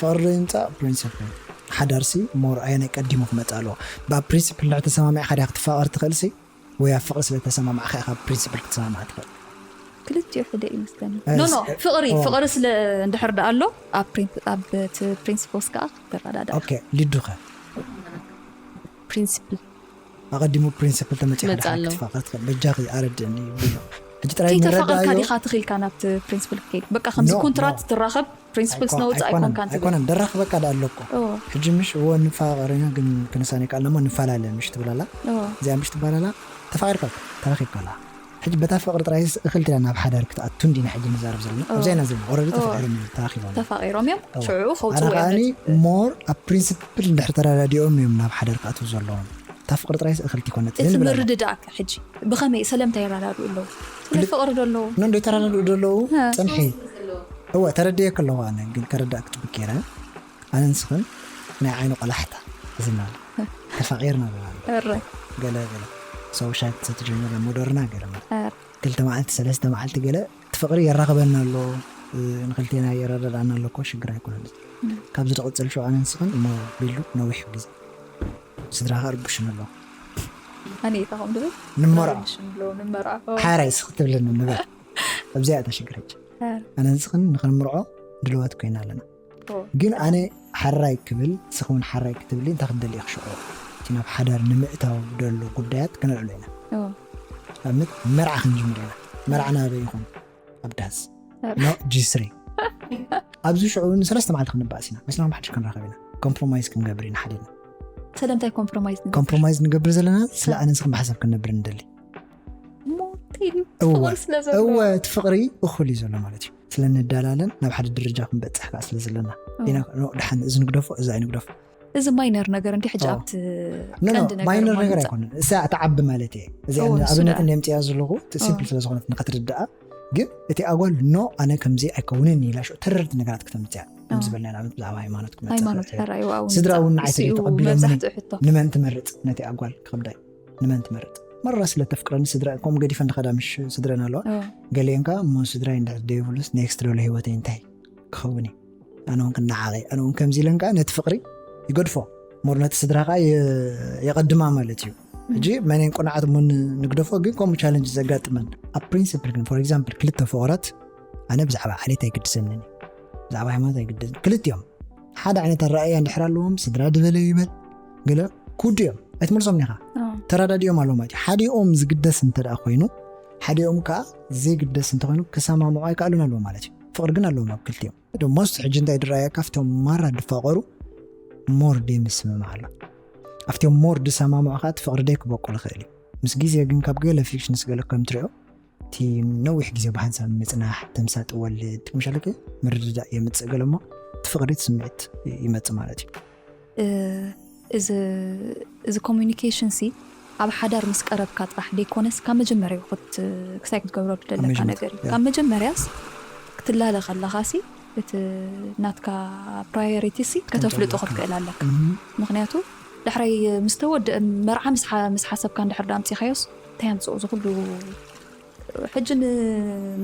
ፍቕሪ ይምፃእ ፕሪንስፕል ሓዳርሲ ሞር ኣየናይ ቀዲሙ ክመፅእ ኣለዎ ብኣብ ፕሪንስፕል ንዕ ተሰማሚዕካ ዲያ ክትፋቐር ትኽእልሲ ወይ ኣብ ፍቕሪ ስለ ተሰማማዕካ ኢኻ ፕሪንስፕል ክትሰማማዕ ትኽእል ክልቲኡ ሕደ እዩ መስለኒ እ፣ ኖ ኖ ስ- ፍቕሪ ኦ። ፍቕሪ ስለ እንድሕር ደኣ ኣሎ ኣብ ፕሪን- ኣብ እቲ ፕሪንስፕልስ ከዓ ትረዳዳ ኦኬ ሊዱኸ ፕሪንስፕል ኣቐዲሙ ፕሪንስፕል ተመፂኻ ትመፅእ ድሓን ኣለዎ። ክትፋቐር ትኽእል። በጃኺ ኣረድእኒ ይብሎ። ሕጂ ጥራይ ከይተፋቐርካ ንረዳዮ ዲኻ ትኽኢልካ ናብቲ ፕሪንስፕል ክትከይድ? በቃ ከምዚ ኖ፣ ኮንትራት ኖ። ትራኸብ ፕሪንስፕል ኣይኮ- ስነውፅእ ኣይኮነን፣ ኣይኮንካን ትብል። ኣይኮነን፣ ደራኽበካ ዳ ኣለኮ። እዎ፣ ሕጂ ምሽ እዎ ንፋቐር ኢና ግን ክንሳኔ ቃልና እሞ ንፈላለ ምሽ ትብላላ። እዎ። እዚኣ ምሽ ትባላላ ተፋቒርካ ተራኺብካላ። ሕጂ በታ ፍቕሪ ጥራይስ እኽልቲ ኢላ ናብ ሓዳር ክትኣቱ እንዲና ሕጂ ንዛረብ ዘለና። እዎ። ኣብዚኣ ኢና ዘለና። ኦረዲ እዎ። ተፋቒሮም እዮም ተራኺቦም። ተፋቒሮም እዮም እዎ። ሽዑ ኣነ ከውፅኡ ከዓኒ እዮም። ሞር ኣብ ፕሪንስፕል እንድሕር ተረዳዲኦም እዮም ናብ ሓዳር ክኣትዉ ዘለዎም። እታ ፍቕሪ ጥራይስ እኽልቲ ይኮነት እቲ ንብላ። ምርድዳእ ሕጂ ብኸመይ ሰለምታይ ይረዳድኡ ኣለዉ? ስለ ፍቕሪ ዶ ኣለዉ? ኖ እንዶ ተረዳድኡ ደለዉ እ። ፅንሒ። እወ ተረድየኪ ኣለኹ። ኣነ ግን ከረዳእክ ፅቡቅ ገይረ ኣነ ንስኽን ናይ ዓይኒ ቆላሕታ እዝና ተፋቒርና ብላ እረ ገለ ገለ ሰው ሻይ ክትሰቲ ጀሚርና ሞደርና ገለ ማለት እረ ክልተ መዓልቲ ሰለስተ መዓልቲ ገለ እቲ ፍቕሪ የራኽበና ኣሎ። እ፣ ንክልቴና የረዳዳና ኣሎ እኮ ሽግር ኣይኮነን። ካብዚ ዝቕፅል ሽዑ ኣነ ንስኽን እሞ ቢሉ ነዊሕ ግዜ ስድራኻ ርቡሽን ኣሎ ኣነ ኢታኹም ድብል ንመርዖ ሽምብሎ ንመርዖ ሓራይ ስኽ ትብለኒ ንበል ኣብዚኣ እታ ሽግር ሕጂ እረ ኣነ ንስኽን ንክንምርዖ ድልዋት ኮይና ኣለና። ኦ። ግን ኣነ ሓራይ ክብል ንስኺ እውን ሓራይ ክትብሊ እንታይ ክትደሊ ኢኺ ሽዑ? እቲ ናብ ሓዳር ንምእታው ደሎ ጉዳያት ክነልዕሎ ኢና። ኦ። ኣብነት መርዓ ክንጅምር ኢና። መርዓና ኣበይ ይኹን? ኣብ ዳስ ኣብ- ኖ ጂ ስሪ ኣብዚ ሽዑ እውን ሰለስተ መዓልቲ ክንባእስ ኢና። መሲና ሓድሽ ክንራኸብ ኢና። ኮምፕሮማይዝ ክንገብር ኢና ሓዲና። ስለምንታይ ኮምፕሮማይዝ ንገብር? ኮምፕሮማይዝ ንገብር ዘለና ስለ ኣነ ንስኽን ብሓሳብ ክንነብር ንደሊ። እሞ እንታይ እዩ? እወ ፍቕሪ ስለ ዘሎ። እወ እቲ ፍቕሪ እኹል እዩ ዘሎ ማለት እዩ። ስለ ንዳላለን ናብ ሓደ ደረጃ ክንበፅሕ ከዓ ስለ ዘለና እወ። ኢና ኖ ድሓን እዚ ንግደፎ እዚ ኣይንግደፎ። እዚ ማይነር ነገር እንዲ ሕጂ ኦ። ኣብቲ ኖ ኖ ቀንዲ ነገር ማይነር ነገር ማለት ኣይኮነን። እሳ እትዓቢ ማለት እየ። እዚ እወ፣ እሱ ኣብነት ደኣ። እንደ ምፅያ ዘለኹ ሲምፕል እወ። ስለ ዝኾነት ንክትርድኣ ግን እቲ ኣጓል ኖ ኣነ ከምዚ ኣይከውንን ኢላ ሽዑ ተረርቲ ነገራት ክተምፅያ ከም እወ። ዝበልና ንኣብነት ብዛዕባ ሃይማኖት ክመፅእ ሃይማኖት ይኽእል። ሕራይ እዋ እውን ስድራ እውን ንዓይ እሱ እዩ ተዘይተቐቢሎም መብዛሕትኡ ሕቶ። ንመን ትመርፅ ነቲ ኣጓል ክኸብዳይ ንመን ትመርፅ? መራ ስለ ተፍቅረኒ ስድራ ከምኡ ገዲፈ ንኸዳ ምሽ ስድረን ኣለዋ እወ። ገሊአን ከዓ እሞ ስድራይ እንድሕር ደይብሉስ ኔክስት ደሎ ህይወተይ እንታይ ክኸውን እዩ? ኣነ እውን ክነዓቐ ኣነ እውን ከምዚ ኢለን ከዓ ነቲ ፍቕሪ ይገድፎ ሞር ነቲ ስድራ ከዓ የ- የቐድማ ማለት እዩ። ሕጂ መነን ቁንዓት እሞ ን- ንግደፎ ግን ከምኡ ቻለንጅ ዘጋጥመን ኣብ ፕሪንስፕል ግን ፎር ኤግዛምፕል ክልተ ፍቕራት ኣነ ብዛዕባ ዓሌት ኣይግድሰንን እዩ። ብዛዕባ ሃይማኖት ኣይግድስን ክልቲኦም ሓደ ዓይነት ኣረኣእያ እንድሕር ኣለዎም ስድራ ድበለ ይበል ገለ ክውዱ እዮም ኣይትመልሶም ኢኻ። ኦ። ተረዳዲኦም ኣለዎም ማለት እዩ። ሓዲኦም ዝግደስ እንተ ደኣ ኮይኑ ሓዲኦም ከዓ ዘይግደስ እንተኮይኑ ክሰማምዑ ኣይከኣሉን ኣለዎም ማለት እዩ። ፍቕሪ ግን ኣለዎም ኣብ ክልቲኦም። ዶ ሞስት ሕጂ እንታይ ድረኣየካ ኣብቶም ማራ ድፋቐሩ ሞር ደይ ምስምማዕ ኣሎ ኣብቲኦም ሞር ድሰማምዑ ከዓ እቲ ፍቕሪ ደይ ክበቁል ይኽእል እዩ። ምስ ግዜ ግን ካብ ገለ ፊክሽንስ ገለ ከም ትሪኦ እቲ ነዊሕ ግዜ ብሓንሳብ ምፅናሕ ተምሳጥ ወልድ ምሻለከ ምርድዳእ የምፅእ ገለ እሞ እቲ ፍቕሪ እቲ ስምዒት ይመፅእ ማለት እዩ። እ፣ እዚ እዚ ኮሚኒኬሽን ሲ ኣብ ሓዳር ምስ ቀረብካ ጥራሕ ደይኮነስ ካብ መጀመርያ ክት- ክሳይ ክትገብረሉ ደለካ መጀመርያ፣ ነገር እዩ። ያ። ካብ መጀመርያስ ክትላለ ከለኻ ሲ እቲ ናትካ ፕራዮሪቲ ሲ ከተፍልጦ ክትክእል ኣለካ። እም፣ ምክንያቱ ዳሕራይ ምስ ተወድአ መርዓ ምስ ሓ- ምስ ሓሰብካ እንድሕር ዳ ኣምፂኻዮስ እንታይ ኣምፅኦ እዚ ኩሉ ሕጂ ን-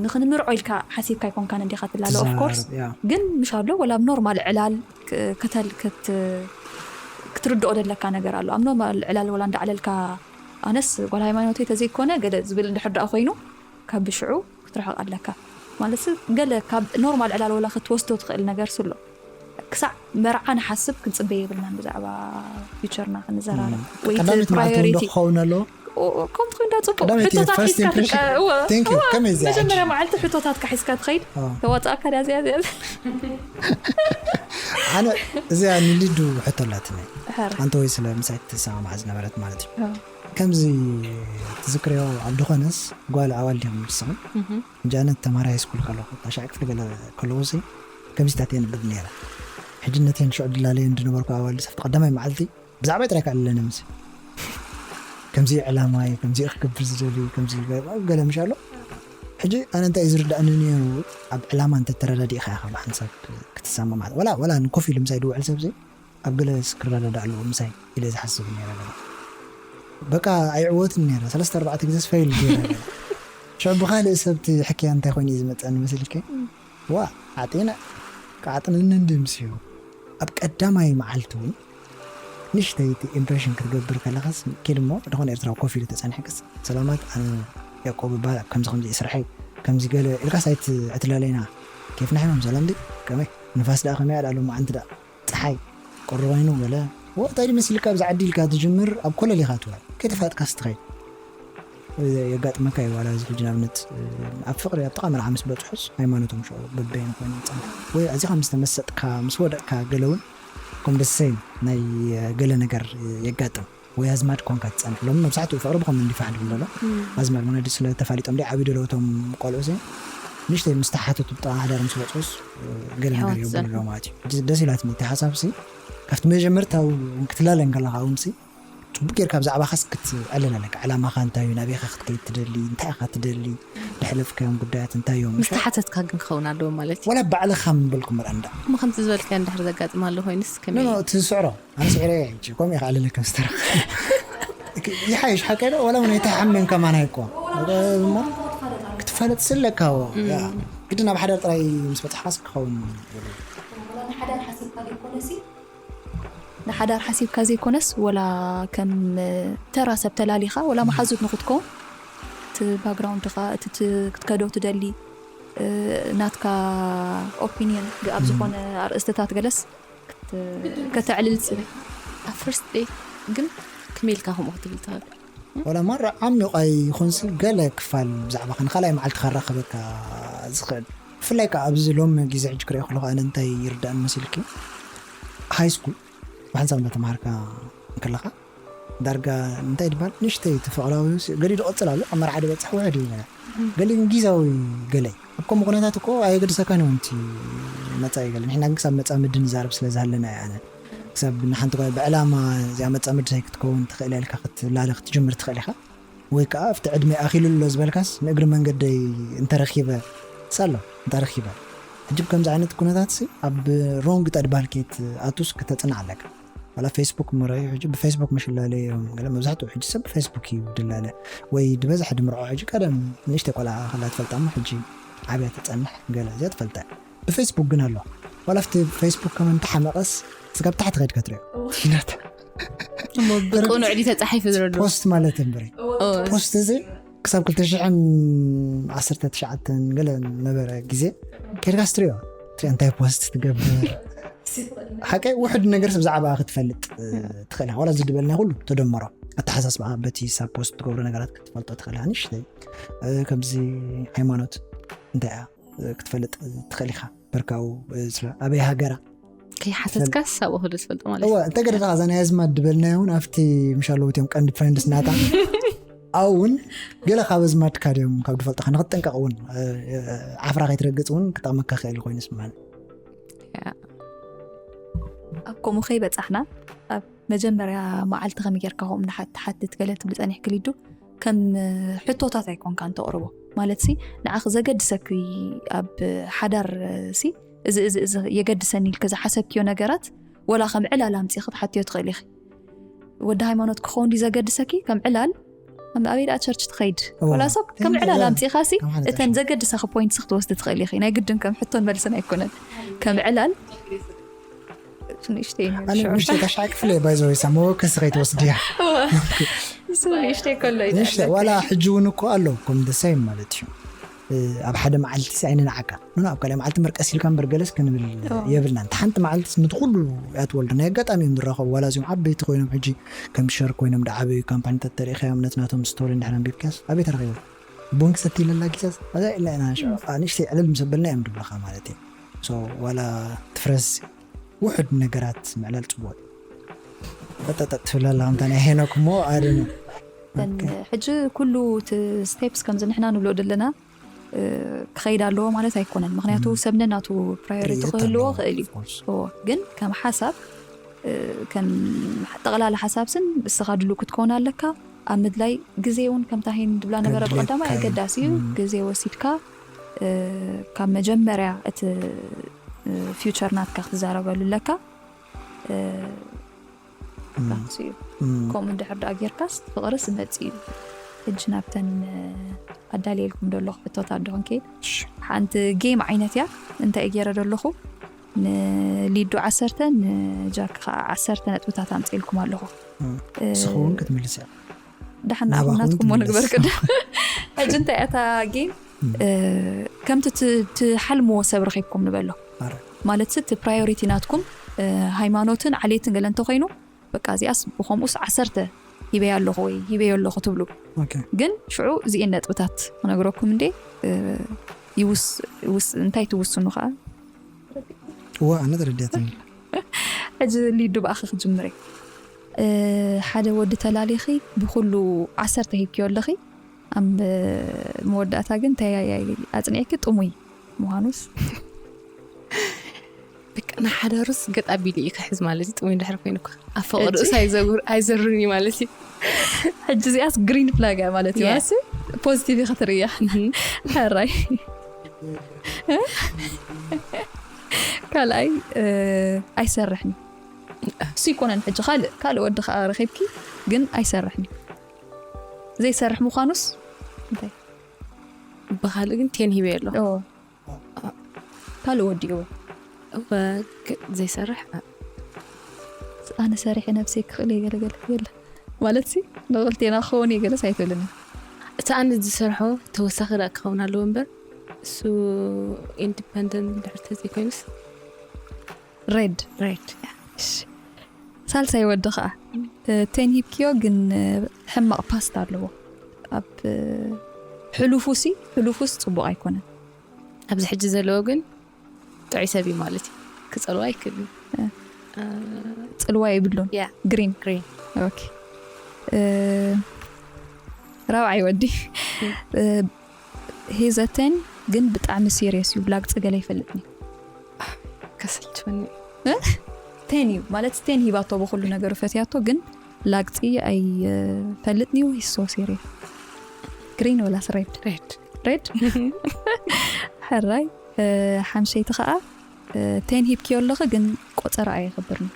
ንክንምርዖ ኢልካ ሓሲብካ ኣይኮንካን እንዲኻ ትላለ ኦፍኮርስ ትዛረብ፣ ያ። ግን ምሽ ኣሎ ወላ ኣብ ኖርማል ዕላል ክ- ከተል ክት- ክትርድኦ ደለካ ነገር ኣሎ ኣብ ኖርማል ዕላል ወላ እንዳዕለልካ ኣነስ ጓል ሃይማኖተይ ተዘይኮነ ገለ ዝብል እንድሕር ደኣ ኮይኑ ካብ ብሽዑ ክትርሕቕ ኣለካ ማለት ሲ ገለ ካብ ኖርማል ዕላል ወላ ክትወስዶ ትኽእል ነገር ስሎ ክሳዕ መርዓ ንሓስብ ክንፅበ የብልናን ብዛዕባ ፊቸርና ክንዘራረብ ወይ እቲ ቀዳሚት መዓልቲ እውን ዶ ፕራዮሪቲ ክኸውን ኣለዎ? ከምቲ ኮይኑ ዳ ፅቡቅ ቀዳመይቲ ሕቶታት ፈርስት ሒዝካ ኢምፕሬሽን ትቀ- እወ፣ ቴንክ ዩ እወ፣ ከመይ እዚኣ መጀመርያ ሕጂ? መዓልቲ ሕቶታትካ ሒዝካ ትኸይድ አ። ተዋፃእካ ዳዚያ ዚያ ኣነ እዚኣ ንሊዱ ሕቶ ኣላትኒ ሕር ኣንተ ወይ ስለ ምሳይ ትሰማማዕ ዝነበረት ማለት እዩ። ከምዚ ትዝክርዮ ኣብ ድኾነስ ጓል ኣዋል ዲኹም ንስኹም? ሕጂ ኣነ ተማሪ ሃይስኩል ከለኹ ታሽዓ ክፍሊ ገለ ከለኹ ሲ ከምዚታት እየ ንብብ ነይረ። ሕጂ ነተን ሽዑ ድላለየን ዝነበርኩ ኣዋል ሰፍቲ ቀዳማይ መዓልቲ ብዛዕባይ ጥራይ ከዕልለኒ ምስ ከምዚ ዕላማይ ከምዚ ክገብር ዝደሊ ከምዚ ገለ ምሽ ኣሎ። ሕጂ ኣነ እንታይ እዩ ዝርዳእኒ ነይሩ ኣብ ዕላማ እንተተረዳዲእካ ኢኻ ብሓንሳብ ክትሰማማዕ ወላ ወላ ንኮፍ ኢሉ ምሳይ ድውዕል ሰብዚ ኣብ ገለ ክረዳዳእ ኣለዎ ምሳይ ኢለ ዝሓስብ ነይረ። በቃ ኣይዕወትን ነይረ ሰለስተ ኣርባዕተ ግዜ ስፈይል ገይረ። ሽዑ ብኻልእ ሰብቲ ሕክያ እንታይ ኮይኑ እዩ ዝመፀኒ መሲልኪ? ዋ ዓጢነ ክዓጥንኒ እንዲ ምስ እዩ ኣብ ቀዳማይ መዓልቲ እውን ንሽተይቲ ኢምፕሬሽን ክትገብር ከለኻስ ኪድ እሞ ዝኾነ ኤርትራዊ ኮፍ ኢሉ ተፀኒሕክስ ሰላማት ኣነ ያዕቆብ እባል ኣብ ከምዚ ከምዚ ስርሐይ ከምዚ ገለ ኢልካስ ኣይትላለይና ኬፍና ሕማም ሰላም ዲ ከመይ ንፋስ ደኣ ከመይ ኣዳሎ መዓንቲ ደኣ ፀሓይ ቁሪ ኮይኑ ገለ እንታይ ድመስልካ? ኣብዚ ዓዲ ኢልካ ትጅምር፣ ኣብ ኮለል ኢኻ ትውዕል፣ ከይተፋለጥካስ ትኸይድ። የጋጥመካ እዩ። ዋላ እዚ ሕጂ ንኣብነት ኣብ ፍቕሪ ኣብ ጥቓ መርዓ ምስ በፅሑስ ሃይማኖቶም ሽዑ በበይኑ ኮይኑ ይፀንሕ። ወይ ኣዚኻ ምስ ተመሰጥካ፣ ምስ ወደቕካ፣ ገለ እውን ከም ደሰይ ናይ ገለ ነገር የጋጥም። ወይ ኣዝማድ ኮንካ ትፀንሕ። ሎም መብዛሕትኡ ፍቕሪ ብኸም እንዲፋሕ ድብል ዘሎ ኣዝማድ መነዲ ስለ ተፋሊጦም ዲ ዓብዩ ደለወቶም ቆልዑ ሲ ንሽተይ ምስ ተሓተቱ ብጥቓ ሓዳር ምስ በፅሑስ ገለ ነገር የብሉ ማለት እዩ። ደስ ኢላትኒ እቲ ሓሳብ ሲ ካብቲ መጀመርታ ክትላለ እንከለኻ እውን ሲ ጽቡቅ ጌርካ ብዛዕባኻስ ክትዕልል ኣለካ። ዕላማኻ እንታይ እዩ? ናበይኻ ክትከይድ ትደሊ? እንታይ ኢኻ ትደሊ? ድሕለፍካዮም ጉዳያት እንታይ እዮም? ምስ ተሓተትካ ግን ክኸውን ኣለዎ ማለት እዩ። ወላ ባዕልኻ ምበልኩ ምርኣ እንዳ። እሞ ከምቲ ዝበልካዮ እንድሕር ዘጋጥም ኣሎ ኮይኑስ ከመይ? ኖ፣ ኖ፣ እቲ ዝስዕሮ። ኣነ ስዒረ እየ ሕጂ። ከምኡ ኢኻ ዕልል ከም ዝተረኸ። ይሓይሽ ሓቀ ዶ? ወላ እውን ኣይተሓመን ከማን ኣይኮ። ክትፋለጥ ስለካ፣ ያ። ግድን ኣብ ሓዳር ጥራይ ምስ በጻሕካስ ክኸውን። ሓዳር ሓሲብካ ዘይኮነሲ ንሓዳር ሓሲብካ ዘይኮነስ፣ ወላ ከም ተራ ሰብ ተላሊኻ፣ ወላ መሓዙት ንኽትከውን፣ እቲ ባክግራውንድኻ፣ እቲ ት-፣ ክትከዶ ትደሊ፣ እ፣ ናትካ ኦፒንየን ግ-፣ ኣብ ዝኾነ ኣርእስትታት ገለስ ክት-፣ ከተዕልል ጽ-፣ ኣብ ፈርስት ዴት ግን ከመይ ኢልካ ከምኡ ክትብል ትኽእል? ወላ ማራ ዓሚቕ ኣይኹንሲ፣ ገለ ክፋል ብዛዕባኻ ንኻልኣይ መዓልቲ ከራኽበካ ዝኽእል። ብፍላይ ከኣ ኣብዚ ሎሚ ግዜ ሕጂ ክሪኦ ከለኹ ኣነ እንታይ ይርዳእኒ መሲልኪ? ሃይ ስኩል ብሓንሳብ እንዳተምሃርካ እንከለኻ፣ ዳርጋ እንታይ ድበሃል? ንእሽተይ እቲ ፍቕራዊ ስ-፣ ገሊኡ ዝቕጽል ኣሎ፣ ኣብ መርዓ ድበጽሕ ውሕድ እዩ። ገሊኡ ግን ጊዛዊ ገለ እዩ። ኣብ ከምኡ ኩነታት እኮ ኣየገድሰካን እዩ፣ እቲ መጻኢ ገለ። ንሕና ግን ክሳብ መጻምዲ ንዛረብ ስለ ዝሃለና እየ ኣነ። ክሳብ ንሓንቲ ጓል ብዕላማ እዚኣ መጻምድተይ ክትከውን ትኽእል እያ ኢልካ ክትላለ ክትጅምር ትኽእል ኢኻ። ወይ ከኣ ኣብቲ ዕድመ ኣኺሉ ኣሎ ዝበልካስ ንእግሪ መንገደይ እንተረኺበ ሳሎ እንተረኺበ። ሕጂ ብከምዚ ዓይነት ኩነታት ሲ ኣብ ሮንግ ጠድባል ከይትኣቱስ ክተጽንዕ ኣለካ። ዋላ ፌስቡክ ምርኣዩ ሕጂ ብፌስቡክ ምሽላለ እዮም። ገለ መብዛሕትኡ ሕጂ ሰብ ብፌስቡክ እዩ ድላለ። ወይ ድበዝሕ ድምርዖ ሕጂ ቀደም ንእሽተይ ቆልዓ ከላ ትፈልጣ እሞ ሕጂ ዓብያ ትጸንሕ ገለ እዚኣ ትፈልጣ። ብፌስቡክ ግን ኣሎ። ዋላ ኣብቲ ፌስቡክ ከም እንተሓመቐስ ስጋብ ታሕቲ ከድካ ትሪኦ። ቲናታ። እሞ ብቅኑዕ ድዩ ተጻሒፉ ዝረዱ? ፖስት ማለት እምበሪ። ኦ። ፖስት እዚ ክሳብ ክልተ ሽሕን ዓሰርተ ትሽዓተን ገለ ነበረ ግዜ። ከድካ ስትሪኦ። ትሪኦ እንታይ ፖስት ትገብር። ሓቀይ ውሕድ ነገር ሰብ ብዛዕባ ክትፈልጥ፣ እ፣ ትኽእል ኢኻ። ዋላ እዚ ድበልና ኩሉ ተደመሮ። ኣተሓሳስባ በቲ ሰብ ፖስት ትገብሮ ነገራት ክትፈልጦ ትኽእል ኢኻ። ንእሽተይ፣ እ፣ ከምዚ ሃይማኖት እንታይ እያ፣ እ፣ ክትፈልጥ ትኽእል ኢኻ። በርካው፣ እ፣ ስለ ኣበይ ሃገራ ከይሓተትካስ ኣብኡ ክሉ ትፈልጦ ማለት እወ፣ እዩ። እንተ ገደዳ እዛ ናይ ኣዝማድ ድበልናዮ እውን ኣብቲ ምሻሎ እቲኦም ቀንዲ ፍሬንድስ ናታ ኣብኡ እውን ገለ ካብ ኣዝማድካ ድዮም ካብ ድፈልጡኻ ንኽትጥንቀቕ እውን፣ እ፣ እ፣ ዓፍራ ከይትረግጽ እውን ክጠቕመካ ክእል ኮይኑ ይስምዓኒ። ያ። ኣብ ከምኡ ከይበጻሕና፣ ኣብ መጀመርያ መዓልቲ ከመይ ጌርካ ከምኡ ንሓ-፣ ትሓትት ገለ ትብል ጸኒሕኪ ሊዱ፣ ከም ሕቶታት ኣይኮንካን ተቕርቦ። ማለትሲ፣ ንዓኺ ዘገድሰኪ ኣብ ሓዳር ሲ፣ እዚ፣ እዚ፣ እዚ የገድሰኒ ኢልኪ ዝሓሰብክዮ ነገራት፣ ወላ ከም ዕላል ኣምጺኺ ክትሓትዮ ትኽእሊ ኢኺ። ወዲ ሃይማኖት ክኸውን ድዩ ዘገድሰኪ? ከም ዕላል፣ ከም ኣበይ ደኣ ቸርች ትኸይድ? እዋ። ወላ ሰብ ከም ከም ዕላል ዕላል። ኣምጺኻሲ፣ ከም ሓደ እተን ተሻ- ዘገድሳኺ ፖይንትስ ክትወስዲ ትኽእሊ ኢኺ። ናይ ግድን ከም ሕቶን መልስን ኣይኮነን። ከም ዕላል፣ ንእሽተይ እዩ ኣነ ሽዑ። ንእሽተይ ተሻቂ ክፍለ ባይ ዘ ወይ ሳሞ ከስ ከይትወስድያ። እሱ ንእሽተይ ከሎ እዩ ንእሽተይ ዝዕለካ። ዋላ ሕጂ እውን እኮ ኣሎ፣ ከም the same ማለት እዩ። እ፣ ኣብ ሓደ መዓልቲ ሲ ኣይንንዓቃ። ኖ፣ ኖ፣ ኣብ ካልእ መዓልቲ መርቀስ ኢልካ እምበር ገለስ ክንብል ኦ። የብልናን። እታ ሓንቲ መዓልቲ ሲ ነቲ ኩሉ እያ ትወልዶ። ናይ ኣጋጣሚ እዮም ዝራኸቡ። ዋላ እዚኦም ዓበይቲ ኮይኖም ሕጂ ከም ሸር ኮይኖም ደዓበዩ ካምፓኒታት ተሪእኻዮም ነቲ ናቶም ስቶሪ እንድሕር ኣንቢብካስ ኣበይ ተረኺቦም? ቡን ክሰቲ ኢለላ ግዛስ? ኣዛ ኢልና ኢና ሽዑ። እ። ኣ፣ ንእሽተይ ዕልል ምስ ኣበልና እዮም ድብለኻ ማለት እዩ። ሶ፣ ዋላ ትፍረስ ውሑድ ነገራት ምዕላል ጽቡቕ። ፈጠጠጥ ትብለላ ከምታ ናይ ሄኖክ እሞ፣ I don't know። እተን ኦኬ። ሕጂ ኩሉ እቲ ስቴፕስ ከምዚ ንሕና ንብሎ ዘለና፣ እ፣ ክኸይድ ኣለዎ ማለት ኣይኮነን። ምኽንያቱ ም። ሰብ ነናቱ ፕራዮሪቲ ርኢቶ ክህልዎ ኣለዎ፣ ክእል እዩ። ኦፍ ኮርስ። እዎ፣ ግን ከም ሓሳብ፣ እ፣ ከም ጠቕላላ ሓሳብ ስን ንስኻ ድሉ ክትከውን ኣለካ። ኣብ ምድላይ ግዜ እውን ከምታ ሄን ድብላ ነበረ ከድልየካ ብቐዳማይ እዩ። ኣገዳሲ እዩ። ም። ግዜ ወሲድካ፣ እ፣ ካብ መጀመርያ እቲ፣ እ፣ ፊውቸር ናትካ ክትዛረበሉ ኣለካ። እ፣ ም። ናትሱ እዩ። ም። ከምኡ እንድሕር ደኣ ጌርካስ ፍቕሪ ዝመጽእ እዩ። ሕጂ ናብተን፣ እ፣ ኣዳልየልኩም ዘለኹ ሕቶታት ዶ ክንከይድ? እሺ። ሓንቲ ጌም ዓይነት እያ። እንታይ እየ ገይረ ዘለኹ? ንሊዱ ዓሰርተ፣ ንጃክ ኸዓ ዓሰርተ ነጥብታት ኣምጽኤልኩም ኣለኹ። ም። እ፣ ንስኹ እውን ክትምልስ እያ። ደሓን ናባኹም ናትኩም ትምለስ። ንግበር ቅድም። ሕጂ እንታይ እያ እታ ጌም? ም። እ፣ ከምቲ ት-፣ ትሓልምዎ ሰብ ረኺብኩም ንበሎ። ኣረ። ማለት እቲ ፕራዮሪቲ ናትኩም፣ እ፣ ሃይማኖትን ዓሌትን ገለ እንተኾይኑ፣ በቃ እዚኣስ ብኸምኡስ ዓሰርተ ሂበያ ኣለኹ ወይ ሂበዮ ኣለኹ ትብሉ። ግን ሽዑ እዚኤን ነጥብታት ክነግረኩም እንዴ። ይውስ እንታይ ትውስኑ ከዓ? እዋ ኣነ ተረዲያትኒ። ሕጂ ሊዱ ብኣኺ ክጅምር እየ። ሓደ ወዲ ተላሊኺ ብኩሉ ዓሰርተ ሂብክዮ ኣለኺ፣ ኣብ መወዳእታ ግን እንታይ ኣጽኒዕኪ? ጥሙይ ምዃኑስ? በቃ ንሓዳሩስ ገጥ ኣቢሉ እዩ ክሕዝ ማለት እዩ። ጥሙይ እንድሕር ኮይኑ እኳ ኣብ ፈቐድኡስ ኣይዘሩን እዩ ማለት እዩ። ሕጂ እዚኣስ ግሪን ፍላግ እያ ማለት እዩ። ፖዚቲቭ ኢኻ ትርእያ። ሕራይ ካልኣይ ኣይሰርሕን እዩ። እሱ ይኮነን ሕጂ ካልእ ካልእ ወዲ ከዓ ረኺብኪ ግን ኣይሰርሕን እዩ። ዘይሰርሕ ምዃኑስ እንታይ? ብኻልእ ግን ቴን ሂበ ኣሎ። ካልእ ወዲእዎ ዘይሰርሕ ኣነ ሰሪሐ ነብሰይ ክኽእል እየ ገለገለ የለ ማለት ሲ ንኽልቴና ክኸውን እየ ገለስ ኣይትብልን። እቲ ኣነ ዝሰርሖ ተወሳኺ ዳ ክኸውን ኣለዎ እምበር እሱ ኢንዲፐንደንት እንድሕር ተዘይኮይኑስ ሬድ ሬድ። እሺ ሳልሳይ ወዲ ከዓ ቴን ሂብክዮ ግን ሕማቕ ፓስት ኣለዎ። ኣብ ሕሉፉ ሲ ሕሉፉስ ፅቡቕ ኣይኮነን። ኣብዚ ሕጂ ዘለዎ ግን ጥዑይ ሰብ እዩ ማለት እዩ። ክፀልዋ ኣይክእልን። ፅልዋ የብሉን። ግሪን ግሪን። ኦኬ ራብዓይ ወዲ ሄዘተን ግን ብጣዕሚ ሲሪየስ እዩ። ላግፂ ገለ ይፈልጥኒ ከሰልችወኒ ቴን እዩ ማለት ቴን ሂባቶ ብኩሉ ነገሩ ፈትያቶ ግን ላግፂ ኣይፈልጥኒ እዩ። ሶ ሲሪየስ ግሪን ወላስ ሬድ? ሬድ ሬድ። ሕራይ ሓምሸይቲ ከዓ ቴን ሂብክዮ ኣለኺ ግን ቆፀራ ኣየኽብርን።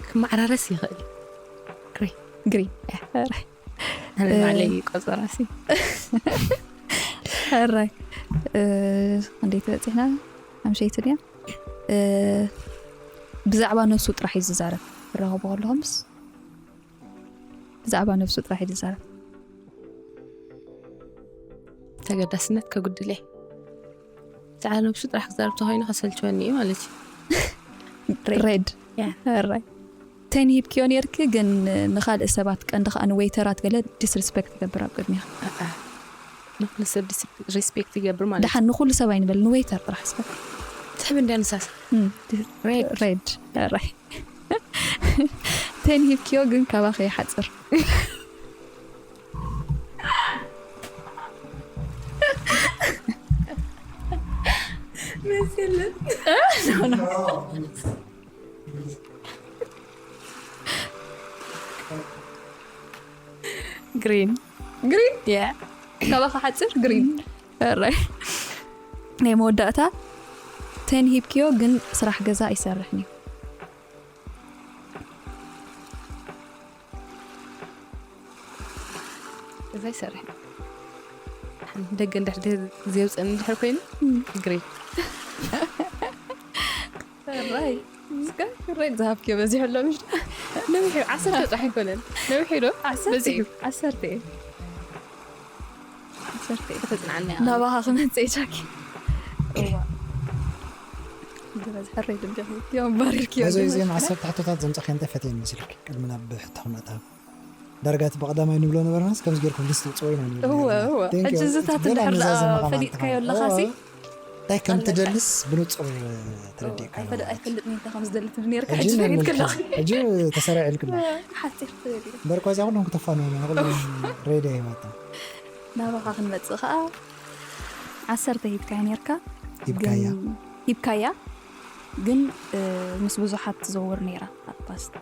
ክመዓራረስ ይኽእል። ግሪን ግሪን። ኣነ ባዕለይ ቆፀራ ሲ ሕራይ እንዴት በፂሕና ሓምሸይቲ ድያ? ብዛዕባ ነብሱ ጥራሕ እዩ ዝዛረብ። ክራኸቦ ከለኹምስ ብዛዕባ ነብሱ ጥራሕ እዩ ዝዛረብ። ተገዳስነት ከጉድል እየ። ብዛዕባ ነብሱ ጥራሕ ክዛረብ ተኮይኑ ከሰልችወኒ እዩ ማለት እዩ። ሬድ ራይ ቴን ሂብክዮ ነርኪ ግን ንካልእ ሰባት ቀንዲ ከዓ ንወይተራት ገለ ዲስሪስፔክት ይገብር ኣብ ቅድሚኻ። ንኩሉ ሰብ ሪስፔክት ይገብር ማለት ደሓን ንኩሉ ሰብ ኣይንበል ንወይተር ጥራሕ ስበ ትሕብ እንዲያ ንሳሳ ሬድ ሬድ ራይ ቴን ሂብክዮ ግን ካባኸ ይሓፅር። መሲልን ግሪን ግሪን ያ ካባኻ ሓፅር ግሪን ራይ ናይ መወዳእታ ቴን ሂብክዮ ግን ስራሕ ገዛ ኣይሰርሕን እዩ። እዛ ይሰርሕ ደገ እንድሕር ዘውፅእን እንድሕር ኮይኑ ግሪን ራይ እስከ ሬድ ዝሃብክዮ በዚሑ ኣሎ ምሽ ነዊሑ ዓሰርተ ጥራሕ ኣይኮነን ነዊሑ ዶ በዚሑ ዓሰርተ እየ ዓሰርተ እየ ከተፅናዕና ናባኻ ክመፅእ ቻኪ እዋ ዝበዝሐ ሬድ እንዲኹ ዮም ባሪርክዮ በዚ ጊዜ ዓሰርተ ሕቶታት ዘምፀኽዮ እንታይ ፈትየን መሲልክ ቅድሚ ናብ ሕቶ ክነእታ ዳርጋ እቲ ብቐዳማይ ንብሎ ነበርናስ ከምዚ ጌርኩም ሊስት ውፅዎ ኢና ንብል እወ ነርና። እወ Thank you። ሕጂ ዝታት ጽቡቕ እንድሕር ደኣ ኣነዛዝማ ከማን ፈሊጥካዮ ኣለኻ። ኣለኻሲ እንታይ ከም ትደልስ ብንጹር ተረዲእካ ኣለኻ። ኣይፈልጥን እየ እንታይ ከም ዝደሊ ትብል ነርካ ሕጂ ሕጂ ፈሊጥካ ኣለኻ። ሕጂ ተሰሪዕልክና ሓጺር ትብል እምበር እኳ እዚኣ ኩሎም ክተፋንዎ ኢና ኩሎም ሬድዮ ሂባታ ናባኻ ክንመጽእ ኸኣ ዓሰርተ ሂብካያ ነርካ ሂብካያ ግን ሂብካያ ግን ምስ ብዙሓት ትዘውር ነይራ ኣብ ፓስት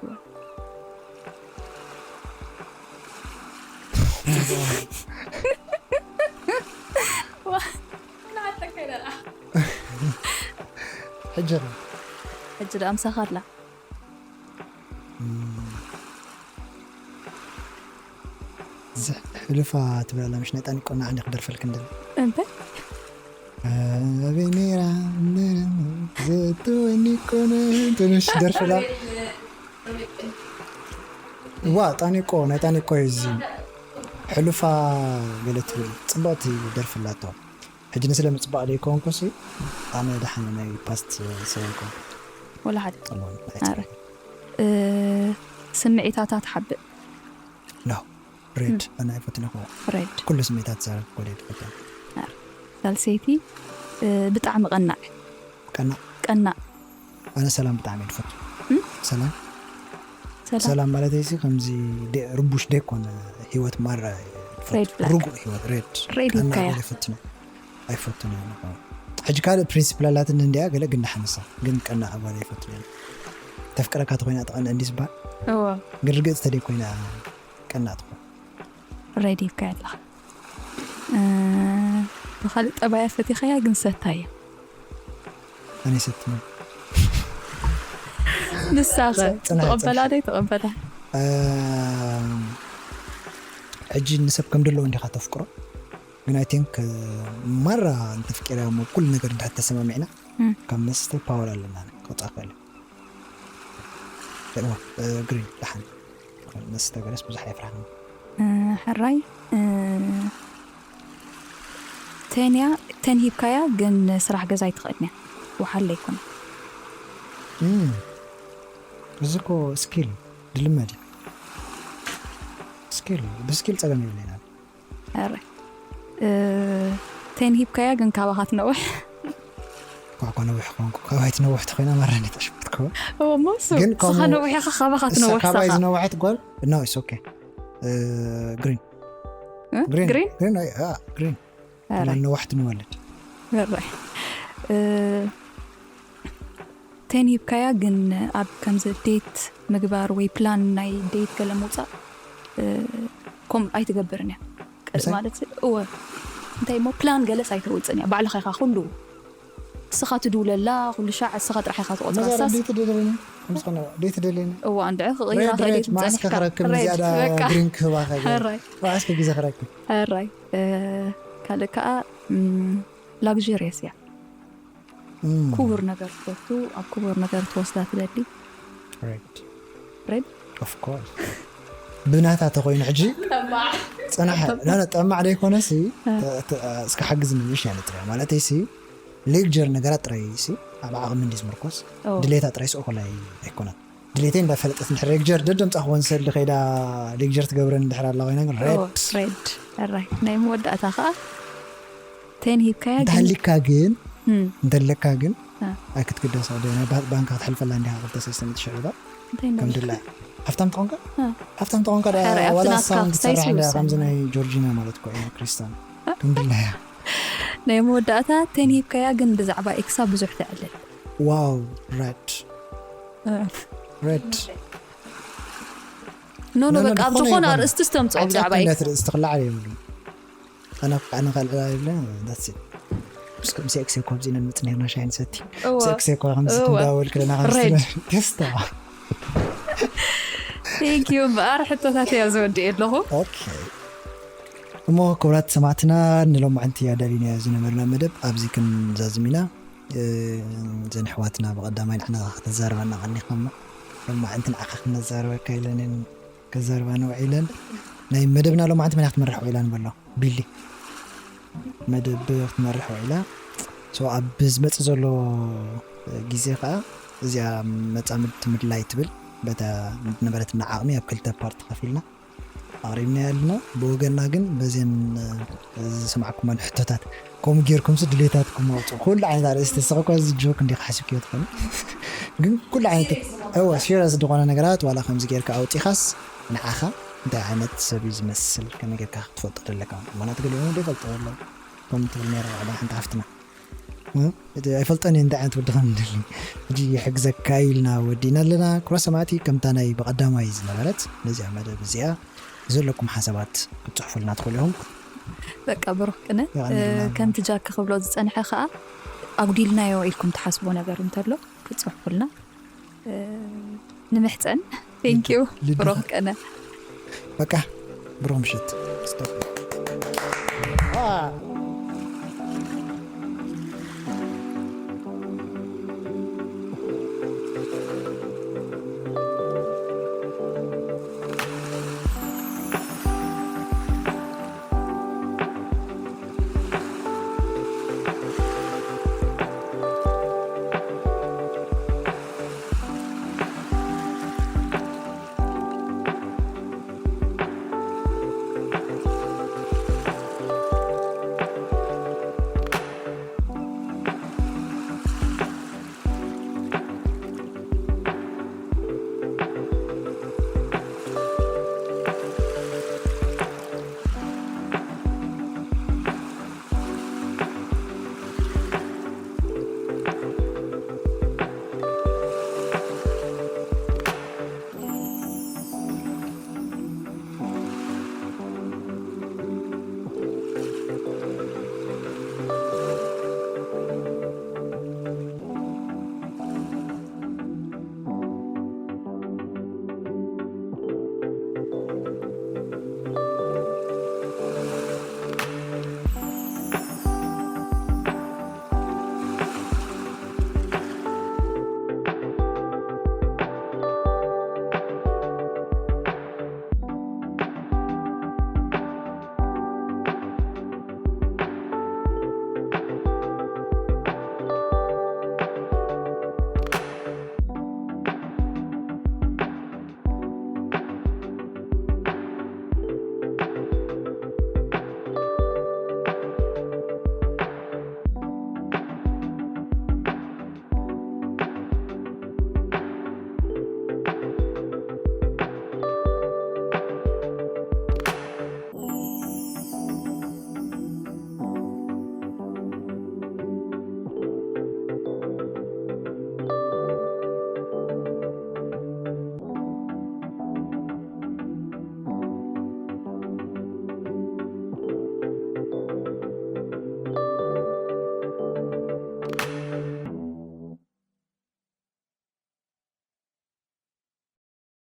ሕጂ ሕጂ ደኣ ምሳኻ ኣላ ሕልፋ ትብል ኣላ ምሽ ናይ ጣኒቆ ንዓኒ ክደርፈልክ እንደሊ እንታይ ኣበይ ነይራ ዘእተወኒ ኮነ ትንሽ ደርፍላ ዋ ጣኒቆ ናይ ጣኒቆ እዚ ሕሉፋ ገለ ትብል ፅብቕቲ ደርፍላቶ ሕጂ ንስለ ምፅባቕ ደይኮንኩሲ ኣነ ደሓን ናይ ፓስት ሰበይኮ ወላ ሓደ። ጸልማን ኣረ። እ፣ ስምዒታታ ትሓብእ። ኖ ሬድ ኣነ ኣይፈትን እኮ። ሬድ። ኩሉ ስሜታት ዘረብ ኮደ ይፈትን። ሳልሰይቲ፣ እ፣ ብጣዕሚ ቀናእ። ቀናእ። ቀናእ። ኣነ ሰላም ብጣዕሚ እየ ዝፈቱ። እም? ሰላም ሰላም። ሰላም ማለት እዚ ከምዚ ደ- ርቡሽ ደይኮነ ህይወት ማራ እየ ዝፈቱ። ሬድ ፍላግ። ርጉእ ህይወት ሬድ። ሬድ ቀናእ ይካያ። ጓል ይፈትነ ኣይፈትነ። ሕጂ ካልእ ፕሪንሲፕላላትን እንዲያ ገለ ግንዳ ሓንሳ ግን ቀናእ ጓል ኣይፈትነ። ተፍቅረካ ተኮይና ተቐንእ እንዲ ዝበሃል እዎ። ግን ርግእቲ ተደይ ኮይና ቀናእ ትኾን። ሬድ ይካያ ኣለኻ። እ፣ ብኻልእ ጠባያ ፈቲኻያ ግን ሰታያ። ኣነ ይሰትነ ንሳኸ ጽናሕ፣ ተቐበላ ጽናሕ። ደይ ተቐበላ? ሕጂ ንሰብ ከም ደለዎ እንዲኻ ተፍቅሮ ግን ኣይ ቲንክ ማራ እንተፍቂራ ሞ ኩሉ ነገር እንድሕር ተሰማሚዕና እም። ካብ መስተ ፓወር ኣለና ክወፃ ክእል እዋ ግሪን ደሓን መስተ ገለስ ብዙሕ ኣይፍራሕን እ፣ ሕራይ። እ፣ ቴንያ፣ ቴን ሂብካያ ግን ስራሕ ገዛ ኣይትኽእልን እያ። ወሓለ ኣይኮነ። እም፣ እዚ እኮ ስኪል ድልመድ እዩ ስኪል ብስኪል ፀገም የብለና ኣረ። እ፣ ቴን ሂብካያ ግን ካባኻ ትነውሕ። ኳኳ ነዊሕ ኮንኩ ካባይ ትነውሕ ተኮይና ማራኒ ተሽብት ከው እዎ ሞሱ ግን ስኻ ከምኡ- ነዊሕ ኢኻ ካባኻ እሳ ትነውሕ ካባይ ሳኻ። ዝነውሐት ጓል no it's okay እ? ግሪን እ? ግሪን ግሪን? ግሪን ኣይ- ኣ፣ ግሪን ኣረ። ከማን ነዋሕቲ ንወልድ ኣረ። እ፣ ቴን ሂብካያ ግን ኣብ ከምዚ ዴት ምግባር ወይ ፕላን ናይ ዴት ገለ ምውፃእ እ፣ ከም ኣይትገብርን እያ። ቅድ- ምሳይ? ማለት እወ እንታይ እሞ ፕላን ገለስ ኣይተውፅን እያ። ባዕልኻ ኢኻ ኩሉ እስኻ ትድውለላ ኩሉ ሻዕ እስኻ ጥራሕ ኢኻ ትቆፅራ። መዛረብ ሳስ ደይ ትደለኒ ከምስኸነ ደይ ትደለኒ እዋ እንድዒ ክቕይራ ሬድ ክእል ሬድ ማዓስ ትምፀካ። ከኽረክብ ሬድ፣ ዝያዳ በቃ። ግሪን ክህባ ከገ ሕራይ ማዓስ ከጊዜ ክረክብ ሕራይ እ፣ ካልእ ከዓ ላግሪየስ እያ። እም፣ ክቡር ነገር ትፈቱ ኣብ ክቡር ነገር ትወስዳ ትደሊ። ሬድ ሬድ of course ብናታ ተኮይኑ ሕጂ ፅናሕ ኖ ጠማዕ ደይኮነ ሲ ተ- ተ- እስከ ሓግዝ ንምሽ ያለ ጥራይ ማለት ሲ ሌክጀር ነገራት ጥራይ ሲ ኣብ ዓቕሚ እንዲ ዝምርኮስ ኦ። ድሌታ ጥራይ ስእኮላይ ኣይኮነን ድሌተይ እንዳፈለጠት እንድሕር ሌክጀር ደደምፃ ክወን ሰሊ ከይዳ ሌክጀር ትገብረን እንድሕር ኣላ ኮይና ግን ሬድ ሬድ ሕራይ ናይ መወዳእታ ከዓ ቴን ሂብካያ ግን እንተሃሊካ ግን እም፣ እንተለካ ግን እ፣ ኣይክትግደሳ ዶ ናይ ባ- ባንካ ክትሕልፈላ እንዲኻ ክልተ ሰለስተ ሚእቲ ሽሕ ዶላር እንታይ ከም እንዳለ? ድላይ ሃብታም ትኾንካ እ፣ ሃብታም ትኾንካ ዳ- ሕራይ፣ ኣብቲ ዋላ ናትካ ሳውንድ ክሳይ ትሰርሕ እንዳ ይውሰን። ከምዚ ናይ ጆርጂና ማለት እኮ ኢና ክሪስታን ከም ድላያ ናይ መወዳእታ ቴን ሂብካያ ግን ብዛዕባ ኤክሳ ብዙሕ ተዕልል። ዋው ሬድ እ፣ ሬድ ኖ ኖ ኖ፣ ኖ፣ በቃ ኣብ ዝኾነ ዝኾነ ይኹን። ኣርእስቲ ስቶም ፅዑ ኣብ ብዛዕባ ዛዕባ ኤክስ ነቲ ርእስቲ ክለዓል የብሉ ኣነ ኣነ ካልዕላ ይብለ that's it እስከ ምስ ኤክስ ኮ ኣብዚ ነን ምጽ ነርና ሻይን ሰቲ እወ። ምስ ኤክስ ኮ ከምዚ እወ። እንዳበል ክለና ሬድ። ከምዚ ደስታ ቴንክ ዩ እምበኣር ሕቶታት እያ ዝወድእ ኣለኹ። ኦኬ እሞ ክቡራት ሰማዕትና ንሎማዓንቲ ኣዳሊናዮ ዝነበርና መደብ ኣብዚ ክንዛዝም ኢና። እ፣ እዘን ኣሕዋትና ብቐዳማይ ንሕና ክትዛረበና ቀኒኻ እሞ ሎማዓንቲ ንዓኻ ክነዛረበካ ኢለን እየን ከዛርባና ውዒለን። ናይ መደብና ሎማዓንቲ መን ክትመርሕ ውዒላ ንበሎ ቢሊ መደብ ክትመርሕ ውዒላ። So ኣብ ዝመፅእ ዘሎ ግዜ ከዓ እዚኣ መፃምድቲ ምድላይ ትብል በታ ነበረትና ዓቕሚ ኣብ ክልተ ፓርት ከፊልና ኣቕሪብና ኣለና። ብወገንና ግን በዚን ዝሰማዕኩመን ሕቶታት ከምኡ ጌርኩምሲ ድሌታትኩም ኣውፅኡ ኩሉ ዓይነት ኣርእስቲ ስኸኳ እዚ ጆክ እንዲኻ ሓሲብክዮ ትኾኑ ግን ኩሉ ዓይነት እወ ሲሪየስ ዝኾነ ነገራት ዋላ ከምዚ ጌርካ ኣውፂኻስ ንዓኻ እንታይ ዓይነት ሰብ እዩ ዝመስል ከመይ ጌርካ ክትፈልጦ ዘለካ ማለት ገሊኦም ዶ ይፈልጦ ኣለዉ ከም ትብል ነይራ ዋዕዳ ሓንቲ ሓፍትና እ? እቲ ኣይፈልጠን እየ እንታይ ዓይነት ወዲ ከም እንደሊ ሕጂ ይሕግዘካ ኢልና ወዲና ኣለና ክብረ ሰማዕቲ ከምታ ናይ ብቐዳማይ ዝነበረት ነዚኣ መደብ እዚኣ ዘለኩም ሓሳባት ክትፅሕፉልና ትኽእሉ ኢኹም በቃ ብሩክ ቅነ የቐንየልና። ከምቲ ጃክ ክብሎ ዝፀንሐ ከዓ ኣጉዲልናዮ ኢልኩም ትሓስቦ ነገር እንተሎ ክትፅሕፉልና ንምሕፀን። ቴንኪዩ ልቢ- ብሩክ ቅነ በቃ ብሩክ ምሽት ስቶፕ